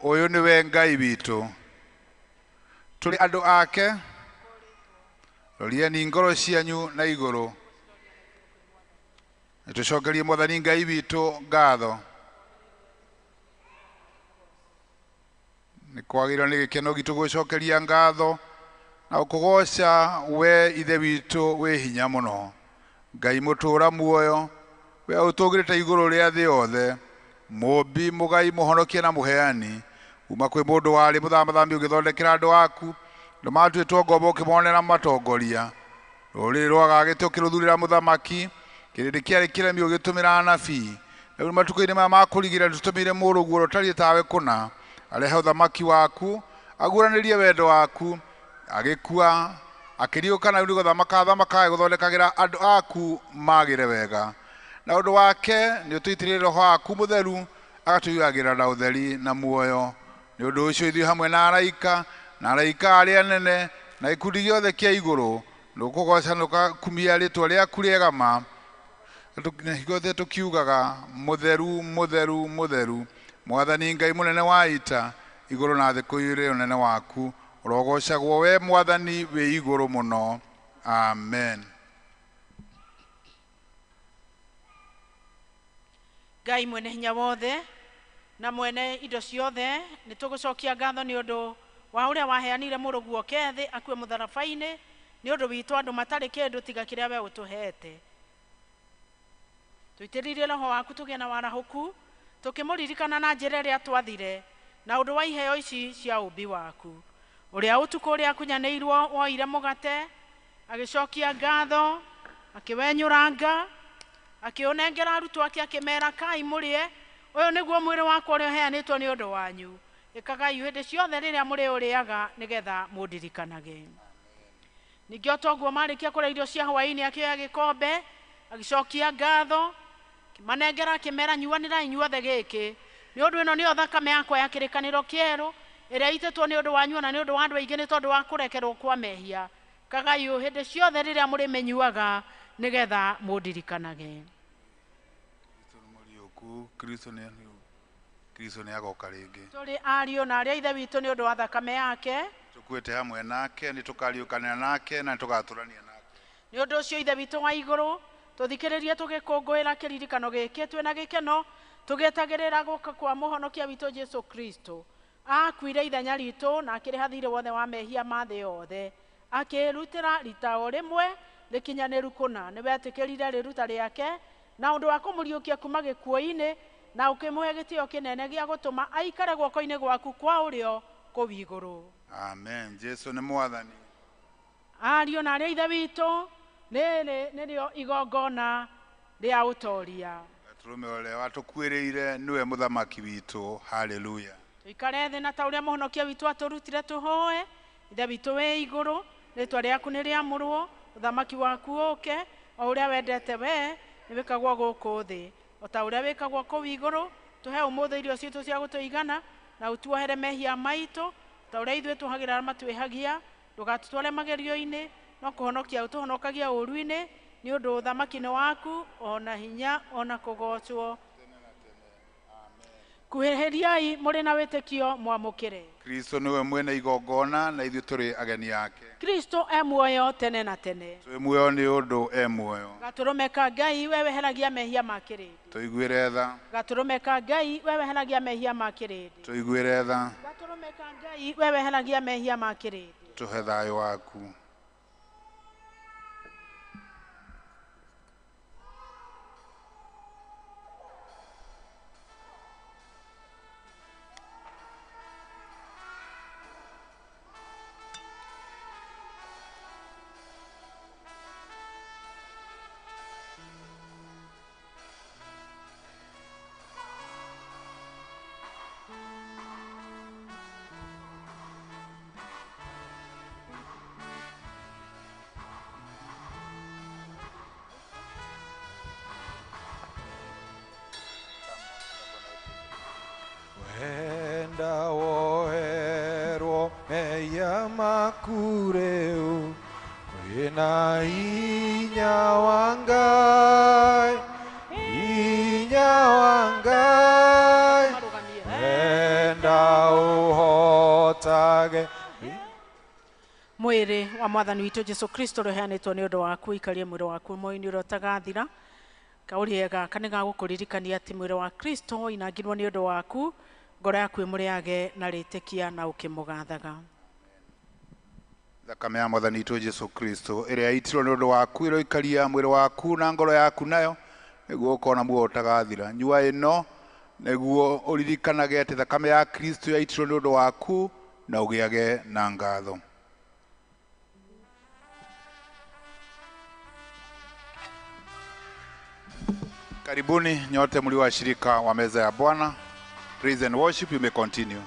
Ũyũ nĩwe Ngai witũ, tũrĩ andũ ake. Rorieni ngoro cianyu na igũrũ, nĩtũcokerie mwathani Ngai witũ ngatho. Nĩ kwagĩrĩirwo nĩ gĩkeno gitũ gũcokeria ngatho na ũkũgoca we ithe witũ wĩ hinya mũno, Ngai mũtũũra muoyo, we ũtũũgĩrĩte igũrũ rĩa thĩ yothe, mũũmbi, mũgai, mũhonokia na mũheani. Kuma kwĩ mũndũ warĩ mũthamathami ũgĩthondekera andũ aku, andũ matuĩtwo ngombo ũkĩmonera matongoria. Rũrĩrĩ rwagagĩte ũkĩrũthurĩra mũthamaki, Kĩrĩndĩ kĩarĩ kĩremi ũgĩtũmĩra anabii. Rĩu matukũ-inĩ maya ma kũrigĩrĩria tũtũmĩire mũrũguo ũrĩa ũtariĩ tawe kũna, arehe ũthamaki waku, aguũranĩrie wendo waku. Agĩkua, akĩriũka, na rĩu nĩ gũthamaka athamakaga gũthondekagĩra andũ aku magĩre wega. Na ũndũ wake nĩ ũtũitĩrĩrie Roho waku mũtheru, agatũiyũragĩra na ũtheri na muoyo. Nĩ ũndũ ũcio ithuĩ hamwe na araika na araika arĩa anene na gĩkundi gĩothe kĩa igũrũ nĩũkũgooca na ũgakumia rĩĩtwa rĩaku rĩega ma, na hingo yothe tũkiugaga mũtheru mũtheru mũtheru, Mwathani Ngai mũnene wa ita, igũrũ na thĩ kũiyũire ũnene waku. Ũrogocagwo we Mwathani wĩ igũrũ mũno. Amen. Ngai mwene hinya wothe na mwene indo ciothe, nĩ tũgũcokia ngatho nĩ ũndũ wa ũrĩa waheanire mũrũguo oke thĩ akue mũtharaba-inĩ nĩ ũndũ witũ andũ matarĩ kĩndũ tiga kĩrĩa we ũtũhete. Tũitĩrĩrie Roho waku tũgĩe na warahũku, tũkĩmũririkana na njĩra ĩrĩa twathire na ũndũ wa iheo ici cia ũmbi waku. Ũrĩa ũtukũ ũrĩa akunyanĩirwo woire mũgate, agĩcokia ngatho, akĩwenyũranga, akĩũnengera arutwo ake, akĩmera, kai mũrĩe, ũyũ nĩguo mwĩrĩ wakwa ũrĩa ũheanĩtwo nĩ ũndũ wanyu. Ĩkagai hĩndĩ ciothe rĩrĩa mũrĩũrĩaga nĩgetha mũndirikanage. Ningĩ o toguo marĩkia kũrĩa irio cia hwaĩ-inĩ, akĩoya gĩkombe, agĩcokia ngatho, akĩmanengera, akĩmera, nyuanĩrai inyuothe gĩkĩ, nĩ ũndũ ĩno nĩyo thakame yakwa ya kĩrĩkanĩro kĩerũ, ĩrĩa ĩitĩtwo nĩ ũndũ wanyu na nĩ ũndũ wa andũ aingĩ nĩ tondũ wa kũrekerwo kwa mehia. Kagai ũũ hĩndĩ ciothe rĩrĩa mũrĩmĩnyuaga nĩgetha mũndirikanage. Kristo nĩ agoka rĩngĩ. Tũrĩ ariũ na arĩ a Ithe witũ nĩ ũndũ wa thakame yake. Tũkuĩte hamwe nake, nĩ tũkariũkanĩra nake na nĩ tũgatũrania nake. Nĩ ũndũ ũcio Ithe witũ wa igũrũ, tũthikĩrĩrie tũgĩkũngũĩra kĩririkano gĩkĩ twĩna gĩkeno, tũgĩetagĩrĩra gũka kwa mũhonokia witũ Jesũ Kristo. Akuire ithenya ritũ na akĩrĩha thiirĩ wothe wa mehia ma thĩ yothe, akĩrutĩra rita o rĩmwe rĩkinyanĩru kũna. Nĩ wetĩkĩrire rĩruta rĩake na ũndũ wa kũmũriũkia kuma gĩkuũ-inĩ, na ũkĩmũhe gĩtĩo kĩnene gĩa gũtũma aikare guoko-inĩ gwaku kwa ũrĩo kũu igũrũ. Amen. Jesu nĩ Mwathani. Ariũ na arĩ a Ithe witũ, rĩrĩ nĩrĩo igongona rĩa ũtoria. Gatũrũme ũrĩa watũkuĩrĩire nĩwe mũthamaki witũ. Haleluya. Tũikare thĩ na ta ũrĩa mũhonokia witũ atũrutire tũhoe. Ithe witũ wĩ igũrũ, rĩĩtwa rĩaku nĩ rĩamũrwo, ũthamaki waku ũũke, o ũrĩa wendete we nĩ wĩkagwo gũkũ thĩ o ta ũrĩa wĩkagwo kũu igũrũ. Tũhe ũmũthĩ irio citũ cia gũtũigana, na ũtuohere mehia maitũ ta ũrĩa ithuĩ tũhagĩra arĩa matwĩhagia. Ndũgatũtware magerio-inĩ, no kũhonokia ũtũhonokagia ũũru-inĩ, nĩ ũndũ ũthamaki nĩ waku, ona hinya, ona kũgoocwo. Kuhĩrĩriai mũrĩ na wĩtĩkio mwamũkĩre. Kristo nĩwe mwene igongona na ithuĩ tũrĩ ageni ake. Kristo e muoyo tene na tene. Twĩ muoyo nĩ ũndũ e muoyo. Gatũrũme ka Ngai we weheragia mehia ma kĩrĩndĩ. Tũiguĩre tha. Gatũrũme ka Ngai we weheragia mehia ma kĩrĩndĩ. Tũiguĩre tha. Gatũrũme ka Ngai we weheragia mehia ma kĩrĩndĩ. Tũhe thayũ waku. Wenda woherwo mehia maku rĩu, kwĩna hinya wa Ngai, hinya wa Ngai, wenda ũhotage. Mwĩrĩ wa Mwathani witũ Jesũ Kristo ũrĩa ũheanĩtwo nĩ ũndũ waku, ikarie mwĩrĩ waku moyo-inĩ ũrĩa ũtagathira. Kaũrĩe gaka nĩ gagũkũririkania atĩ mwĩrĩ wa Kristo woinangirwo nĩ ũndũ waku, ngoro yaku ĩmũrĩage na rĩtĩkia na ũkĩmũgathaga. Thakame ya Mwathani witũ Jesũ Kristo ĩrĩa yaitirwo nĩ ũndũ waku ĩroikaria mwĩrĩ waku na ngoro yaku nayo, nĩguo ũkona muoyo ũtagathira. Nyua ĩno nĩguo ũririkanage atĩ thakame ya Kristo yaitirwo nĩ ũndũ waku na ũgĩage na ngatho. Karibuni nyote mlio washirika wa meza ya Bwana. Praise and worship, you may continue.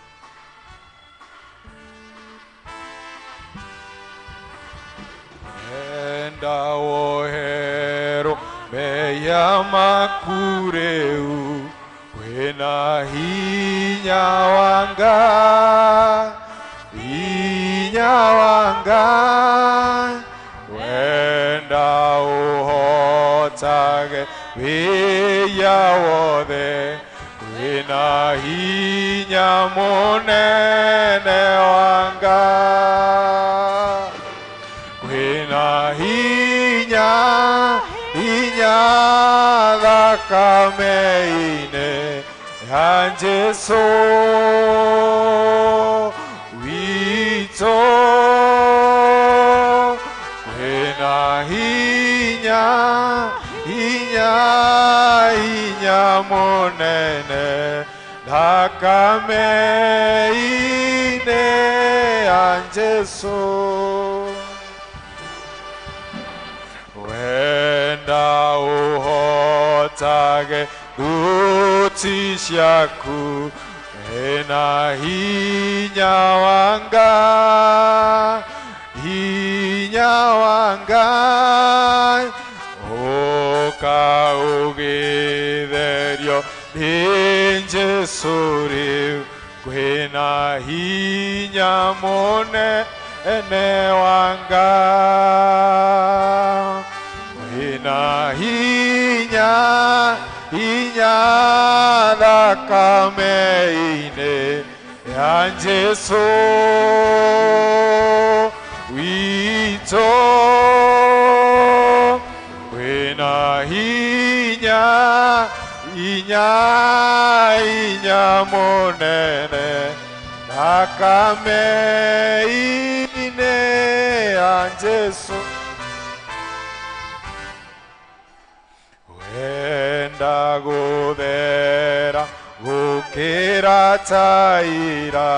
Enda wohero meya makureu kwena hinya wanga wenda uhotage wiya wothe kwena hinya munene wanga kwena hinya hinya thakame-inĩ ya Jesũ witũ kwĩna hinya hinya hinya mũnene thakame-inĩ ya Jesũ. Wenda uhotage thuti ciaku ena hinya wanga uka ugĩtherio nĩ Jesũ rĩu kwĩna hinya mũnene wa Ngai. Kwĩna hinya hinya thakame-inĩ ya Jesũ witũ kwĩna hinya hinya hinya mũnene thakame-inĩ ya Jesũ. Wenda gũthera gũkĩra taira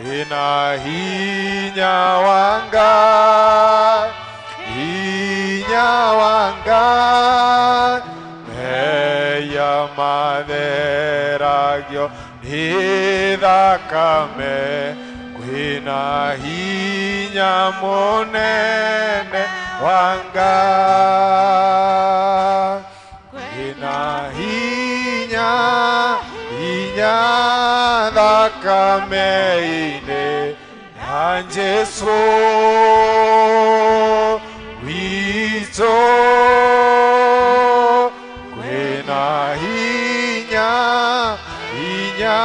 ĩna hinya wa Ngai meya matheragio nĩ thakame kwĩna hinya mũnene wa Ngai. Kwĩna hinya hinya thakame-inĩ ya Jesũ witũ kwĩna hinya hinya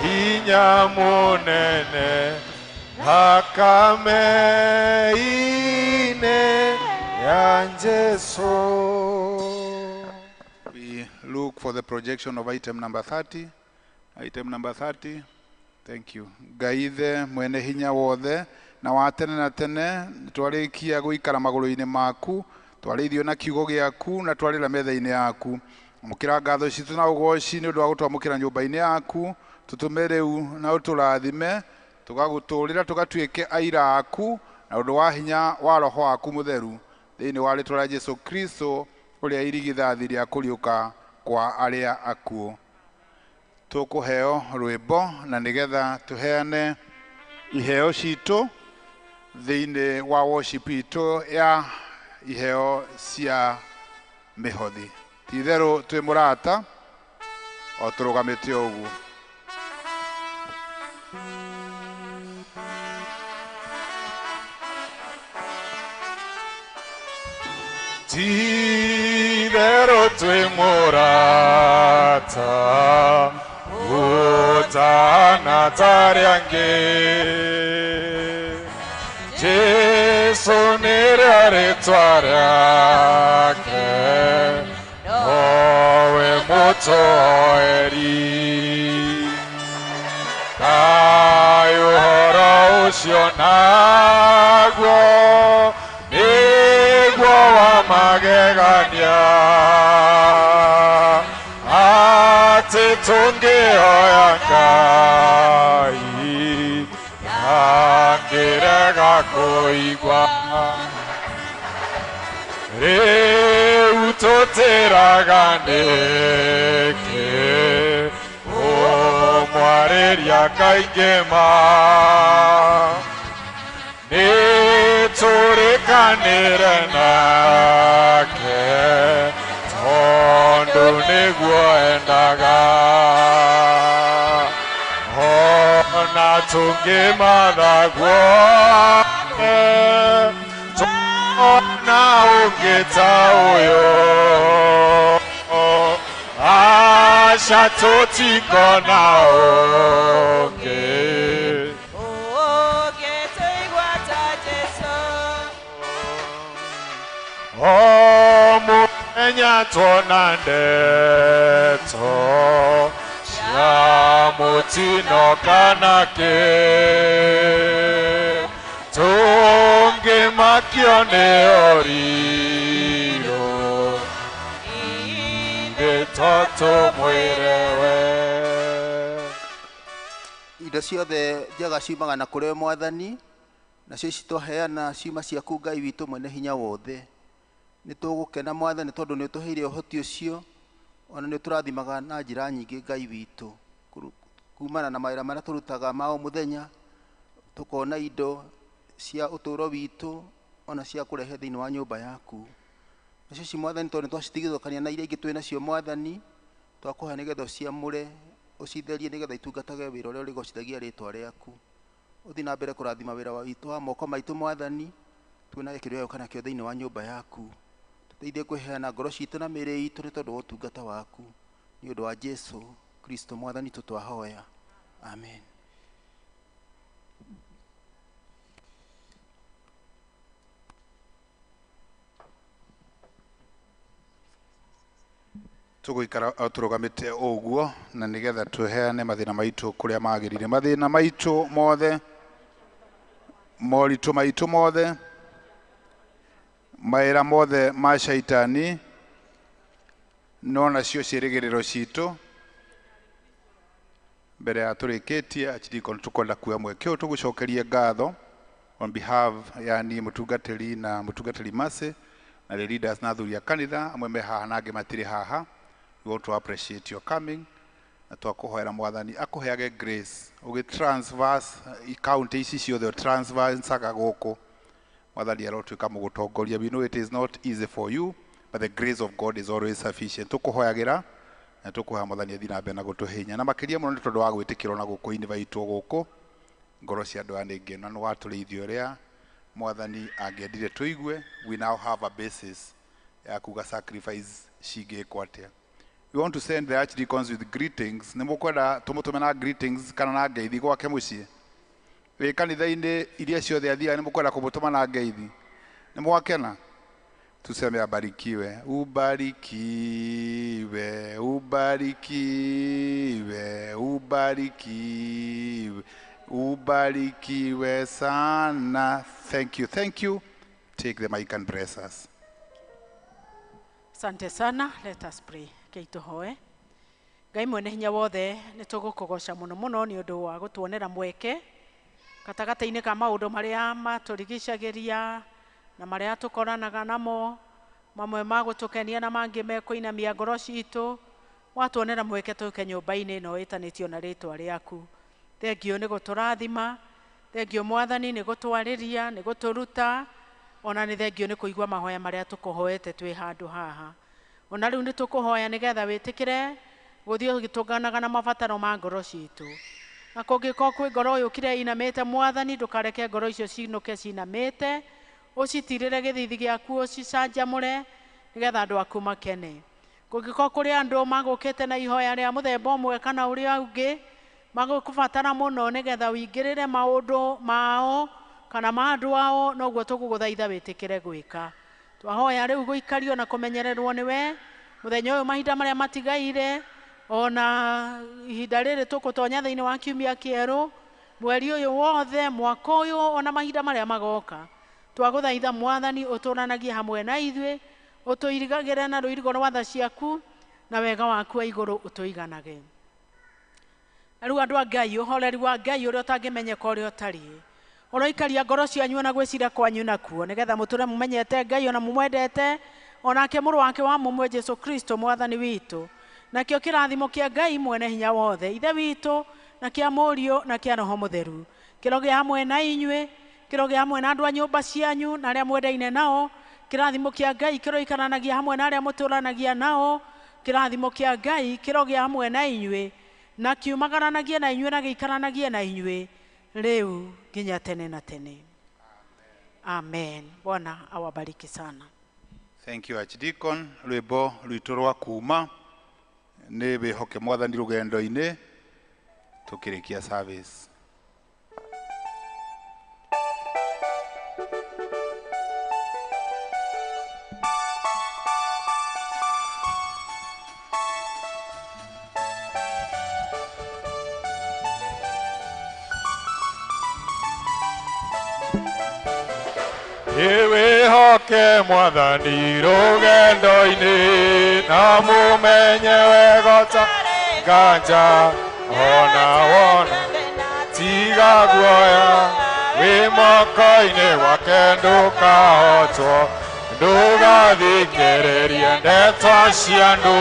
hinya mũnene thakame-inĩ ya Jesũ. We look for the projection of item number 30. Item number 30. Thank you. Ngai ithe mwene hinya wothe na wa tene na tene twarĩkia gũikara magũrũ-inĩ maku twarĩithio na kiugo gĩaku na twarĩra metha-inĩ yaku. Amũkĩra ngatho citũ na ũgoci nĩ ũndũ wa gũtwamũkĩra nyũmba-inĩ yaku tũtũme rĩu na ũtũrathime tũgagũtũrĩra tũgatuĩke aira aku na ũndũ wa hinya wa roho waku mũtheru thĩinĩ wa rĩtwa rĩa Jesũ Kristo ũrĩa irigithathi rĩa kũriũka kwa arĩa akuũ. Tũkũheo rwĩmbo na nĩgetha tũheane iheo citũ thĩinĩ wa worship itũ ya iheo cia mĩhothi. Ti-itherũ twĩ mũrata o tũrũgamĩte o ũguo. Ti-itherũ twĩ mũrata ũtana tarĩ angĩ Jesũ nĩrĩo rĩtwa rĩake nowe mũtoeri Kaĩ ũhoro ũcio naguo nĩguo wa magegania atĩ tũngĩhoya Ngai ndangĩrega kũigua. Rĩu Ũtũtĩraga nĩkĩ ũmwarĩria kaingĩ ma nĩtũrĩkanĩre nake tondũ nĩguo endaga ona tũngĩmatha guothe tona ũngĩ ta ũyũ aca tũtikona ũngĩ Ũngĩtũigua ta Jesũ. O mũthenya tuona ndeto cia mũtino kana kĩ tũngĩmakio nĩ ũrirũ ithe to tũmwĩre we. Indo ciothe njega ciumaga na kũrĩ we Mwathani, nacio ici twaheana ciuma ciaku Ngai witũ mwene hinya wothe. Nĩ tũgũkena Mwathani tondũ nĩ ũtũheire ũhoti ũcio, ona nĩ ũtũrathimaga na njĩra nyingĩ Ngai witũ. Kumana na mawĩra marĩa tũrutaga ma o mũthenya, tũkona indo cia ũtũũro witũ ona cia kũrehe thĩinĩ wa nyũmba yaku. Nacio ici Mwathani tondũ nĩ twacitigithũkania na iria ingĩ twĩ nacio Mwathani, twakũhe nĩgetha ũciamũre, ũcitherie nĩgetha itungatage wĩra ũrĩa ũrĩgocithagia rĩtwa rĩaku. Ũthiĩ na mbere kũrathima wĩra witũ wa moko maitũ Mwathani, tuonage kĩrĩa ũgĩũka nakĩo thĩinĩ wa nyũmba yaku. Tũteithie kwĩheana ngoro citũ na mĩĩrĩ itũ nĩ tondũ wa ũtungata waku. Nĩ ũndũ wa Jesũ Kristo Mwathani witũ twahoya. Amen. Tũgũikara o tũrũgamĩte ũguo na nĩgetha tũheane mathĩna maitũ kũrĩa magĩrĩire. Mathĩna maitũ mothe, moritũ maitũ mothe, mawĩra mothe ma caitani, no nacio ciĩrĩgĩrĩro citũ mbere ya tũrĩkĩtie Archdeacon tũkwenda kuoya mweke ũyũ tũgũcokerie ngatho on behalf ya niĩ mũtungatĩri na mũtungatĩri Mercy na the leaders na athuri a kanitha amwe me haha na angĩ matirĩ haha. We want to appreciate your coming na twakũhoera Mwathani akũheage grace ũgĩ transverse county ici ciothe transversaga gũkũ. Mwathani arotuĩka mũgũtongoria. We know it is not easy for you, but the grace of God is always sufficient. Tũkũhoyagĩra na tũkũhoya Mwathani athiĩ na mbere na gũtũhe hinya na makĩria mũno nĩ tondũ wa gwĩtĩkĩrwo na gũkũ invite gũkũ ngoro cia andũ aya nĩ ngenu na nĩ watũrĩithia ũrĩa Mwathani angĩendire tũigue. We now have a basis ya kuga sacrifice cingĩkwo atĩa. We want to send the archdeacons with greetings. Nĩ mũkwenda tũmũtũme na greetings kana na ngeithi gwake mũciĩ? Wĩ kanitha-inĩ iria ciothe athiaga nĩ mũkwenda kũmũtũma na ngeithi? Nĩ mwakena? Tuseme abarikiwe. Ubarikiwe, ubarikiwe, ubarikiwe, ubarikiwe sana. Thank you, thank you. Take the mic and bless us. Asante sana. Let us pray. Rekei tũhoe. Ngai mwene hinya wothe, nĩ tũgũkũgoca mũno mũno nĩ ũndũ wa gũtuonera mweke gatagatĩ-inĩ ka maũndũ marĩa matũrigicagĩria na marĩa tũkoranaga namo, mamwe ma gũtũkenia na mangĩ mekũinamia ngoro citũ. Watuonera mweke tũke nyũmba-inĩ ĩno ĩtanĩtio na rĩtwa rĩaku. Thengiũ nĩ gũtũrathima, thengiũ Mwathani nĩ gũtwarĩria, nĩ gũtũruta, ona nĩ thengiũ nĩ kũigua mahoya marĩa tũkũhoete twĩ handũ haha. Ona rĩu nĩ tũkũhoya nĩgetha wĩtĩkĩre gũthiĩ ũgĩtũnganaga na mabataro ma ngoro citũ. Na kũngĩkorwo kwĩ ngoro yũkire inamĩte Mwathani, ndũkareke ngoro icio cinũke cinamĩte, ũcitirĩre gĩthithi gĩaku, ũcicanjamũre nĩgetha andũ aku makene. Kũngĩkorwo kũrĩ andũ magũkĩte na ihoya rĩa mũthemba ũmwe kana ũrĩa ũngĩ, magũkũbatara mũno nĩgetha ũingĩrĩre maũndũ mao kana ma andũ ao, noguo tũgũgũthaitha wĩtĩkĩre gwĩka. Twahoya rĩu gũikario na kũmenyererwo nĩwe mũthenya ũyũ, mahinda marĩa matigaire, ona ihinda rĩrĩ tũkũtonya thĩinĩ wa kiumia kĩerũ, mweri ũyũ wothe, mwaka ũyũ, ona mahinda marĩa magoka. Twagũthaitha Mwathani ũtũranagie hamwe na ithuĩ, ũtũirigagĩre na rũirigo rwa tha ciaku na wega waku wa igũrũ ũtũiganage. Na rĩu andũ a Ngai, ũhoreri wa Ngai ũrĩa ũtangĩmenyeka ũrĩa ũtariĩ, ũroikaria ngoro cianyu na gwĩciria kwanyu nakuo, nĩgetha mũtũre mũmenyete Ngai ona mũmwendete, Onake mũrũ wake wa mũmwe Jesu Kristo mwathani witũ. Nakĩo kĩrathimo kĩa Ngai mwene hinya wothe, Ithe witũ, na kĩa Mũriũ, na kĩa Roho Mũtheru, kĩrogĩa hamwe na inyuĩ, kĩrogĩa hamwe na andũ a nyũmba cianyu na arĩa mwendaine nao. Kĩrathimo kĩa Ngai kĩroikaranagia hamwe na arĩa mũtũranagia nao. Kĩrathimo kĩa Ngai kĩrogĩa hamwe na inyuĩ, na kiumagaranagie na inyuĩ, na gĩikaranagie na inyuĩ rĩu nginya tene na tene. Amen. Bwana awabariki sana. Thank you, Archdeacon. Rwĩmbo rwitũ rwa kuma nĩ wĩhoke mwathani rũgendo-inĩ tũkĩrĩkia service. Wĩhoke mwathani rũgendo-inĩ na mũmenye wega ta nganja ona wona tiga guoya wĩ moko-inĩ gwake ndũkahotwo ndũgathikĩrĩrie ndeto cia andũ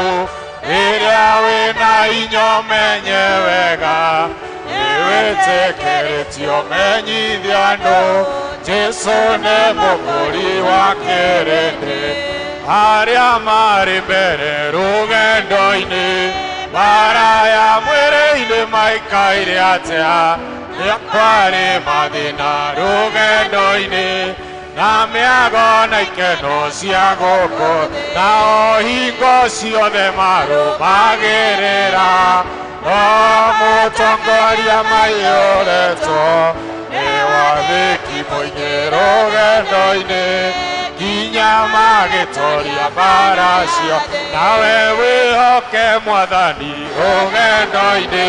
rĩrĩa wĩna inya ũmenye wega nĩwĩtĩkĩrĩtio menyithia andũ Jesu nĩ mũkũri wa kĩrĩndĩ arĩa marĩ mbere rũgendo-inĩ maraya mwĩrĩ-inĩ maikaire atĩa kwarĩ mathĩna rũgendo-inĩ na mĩago na ikeno cia gũkũ nao hingo ciothe marũmagĩrĩra no mũtongoria maiyũrĩtwo nĩ wathĩki mũingĩ rũgendo-inĩ nginya magĩtoria mbara cio nawe wĩhoke mwathani rũgendo-inĩ.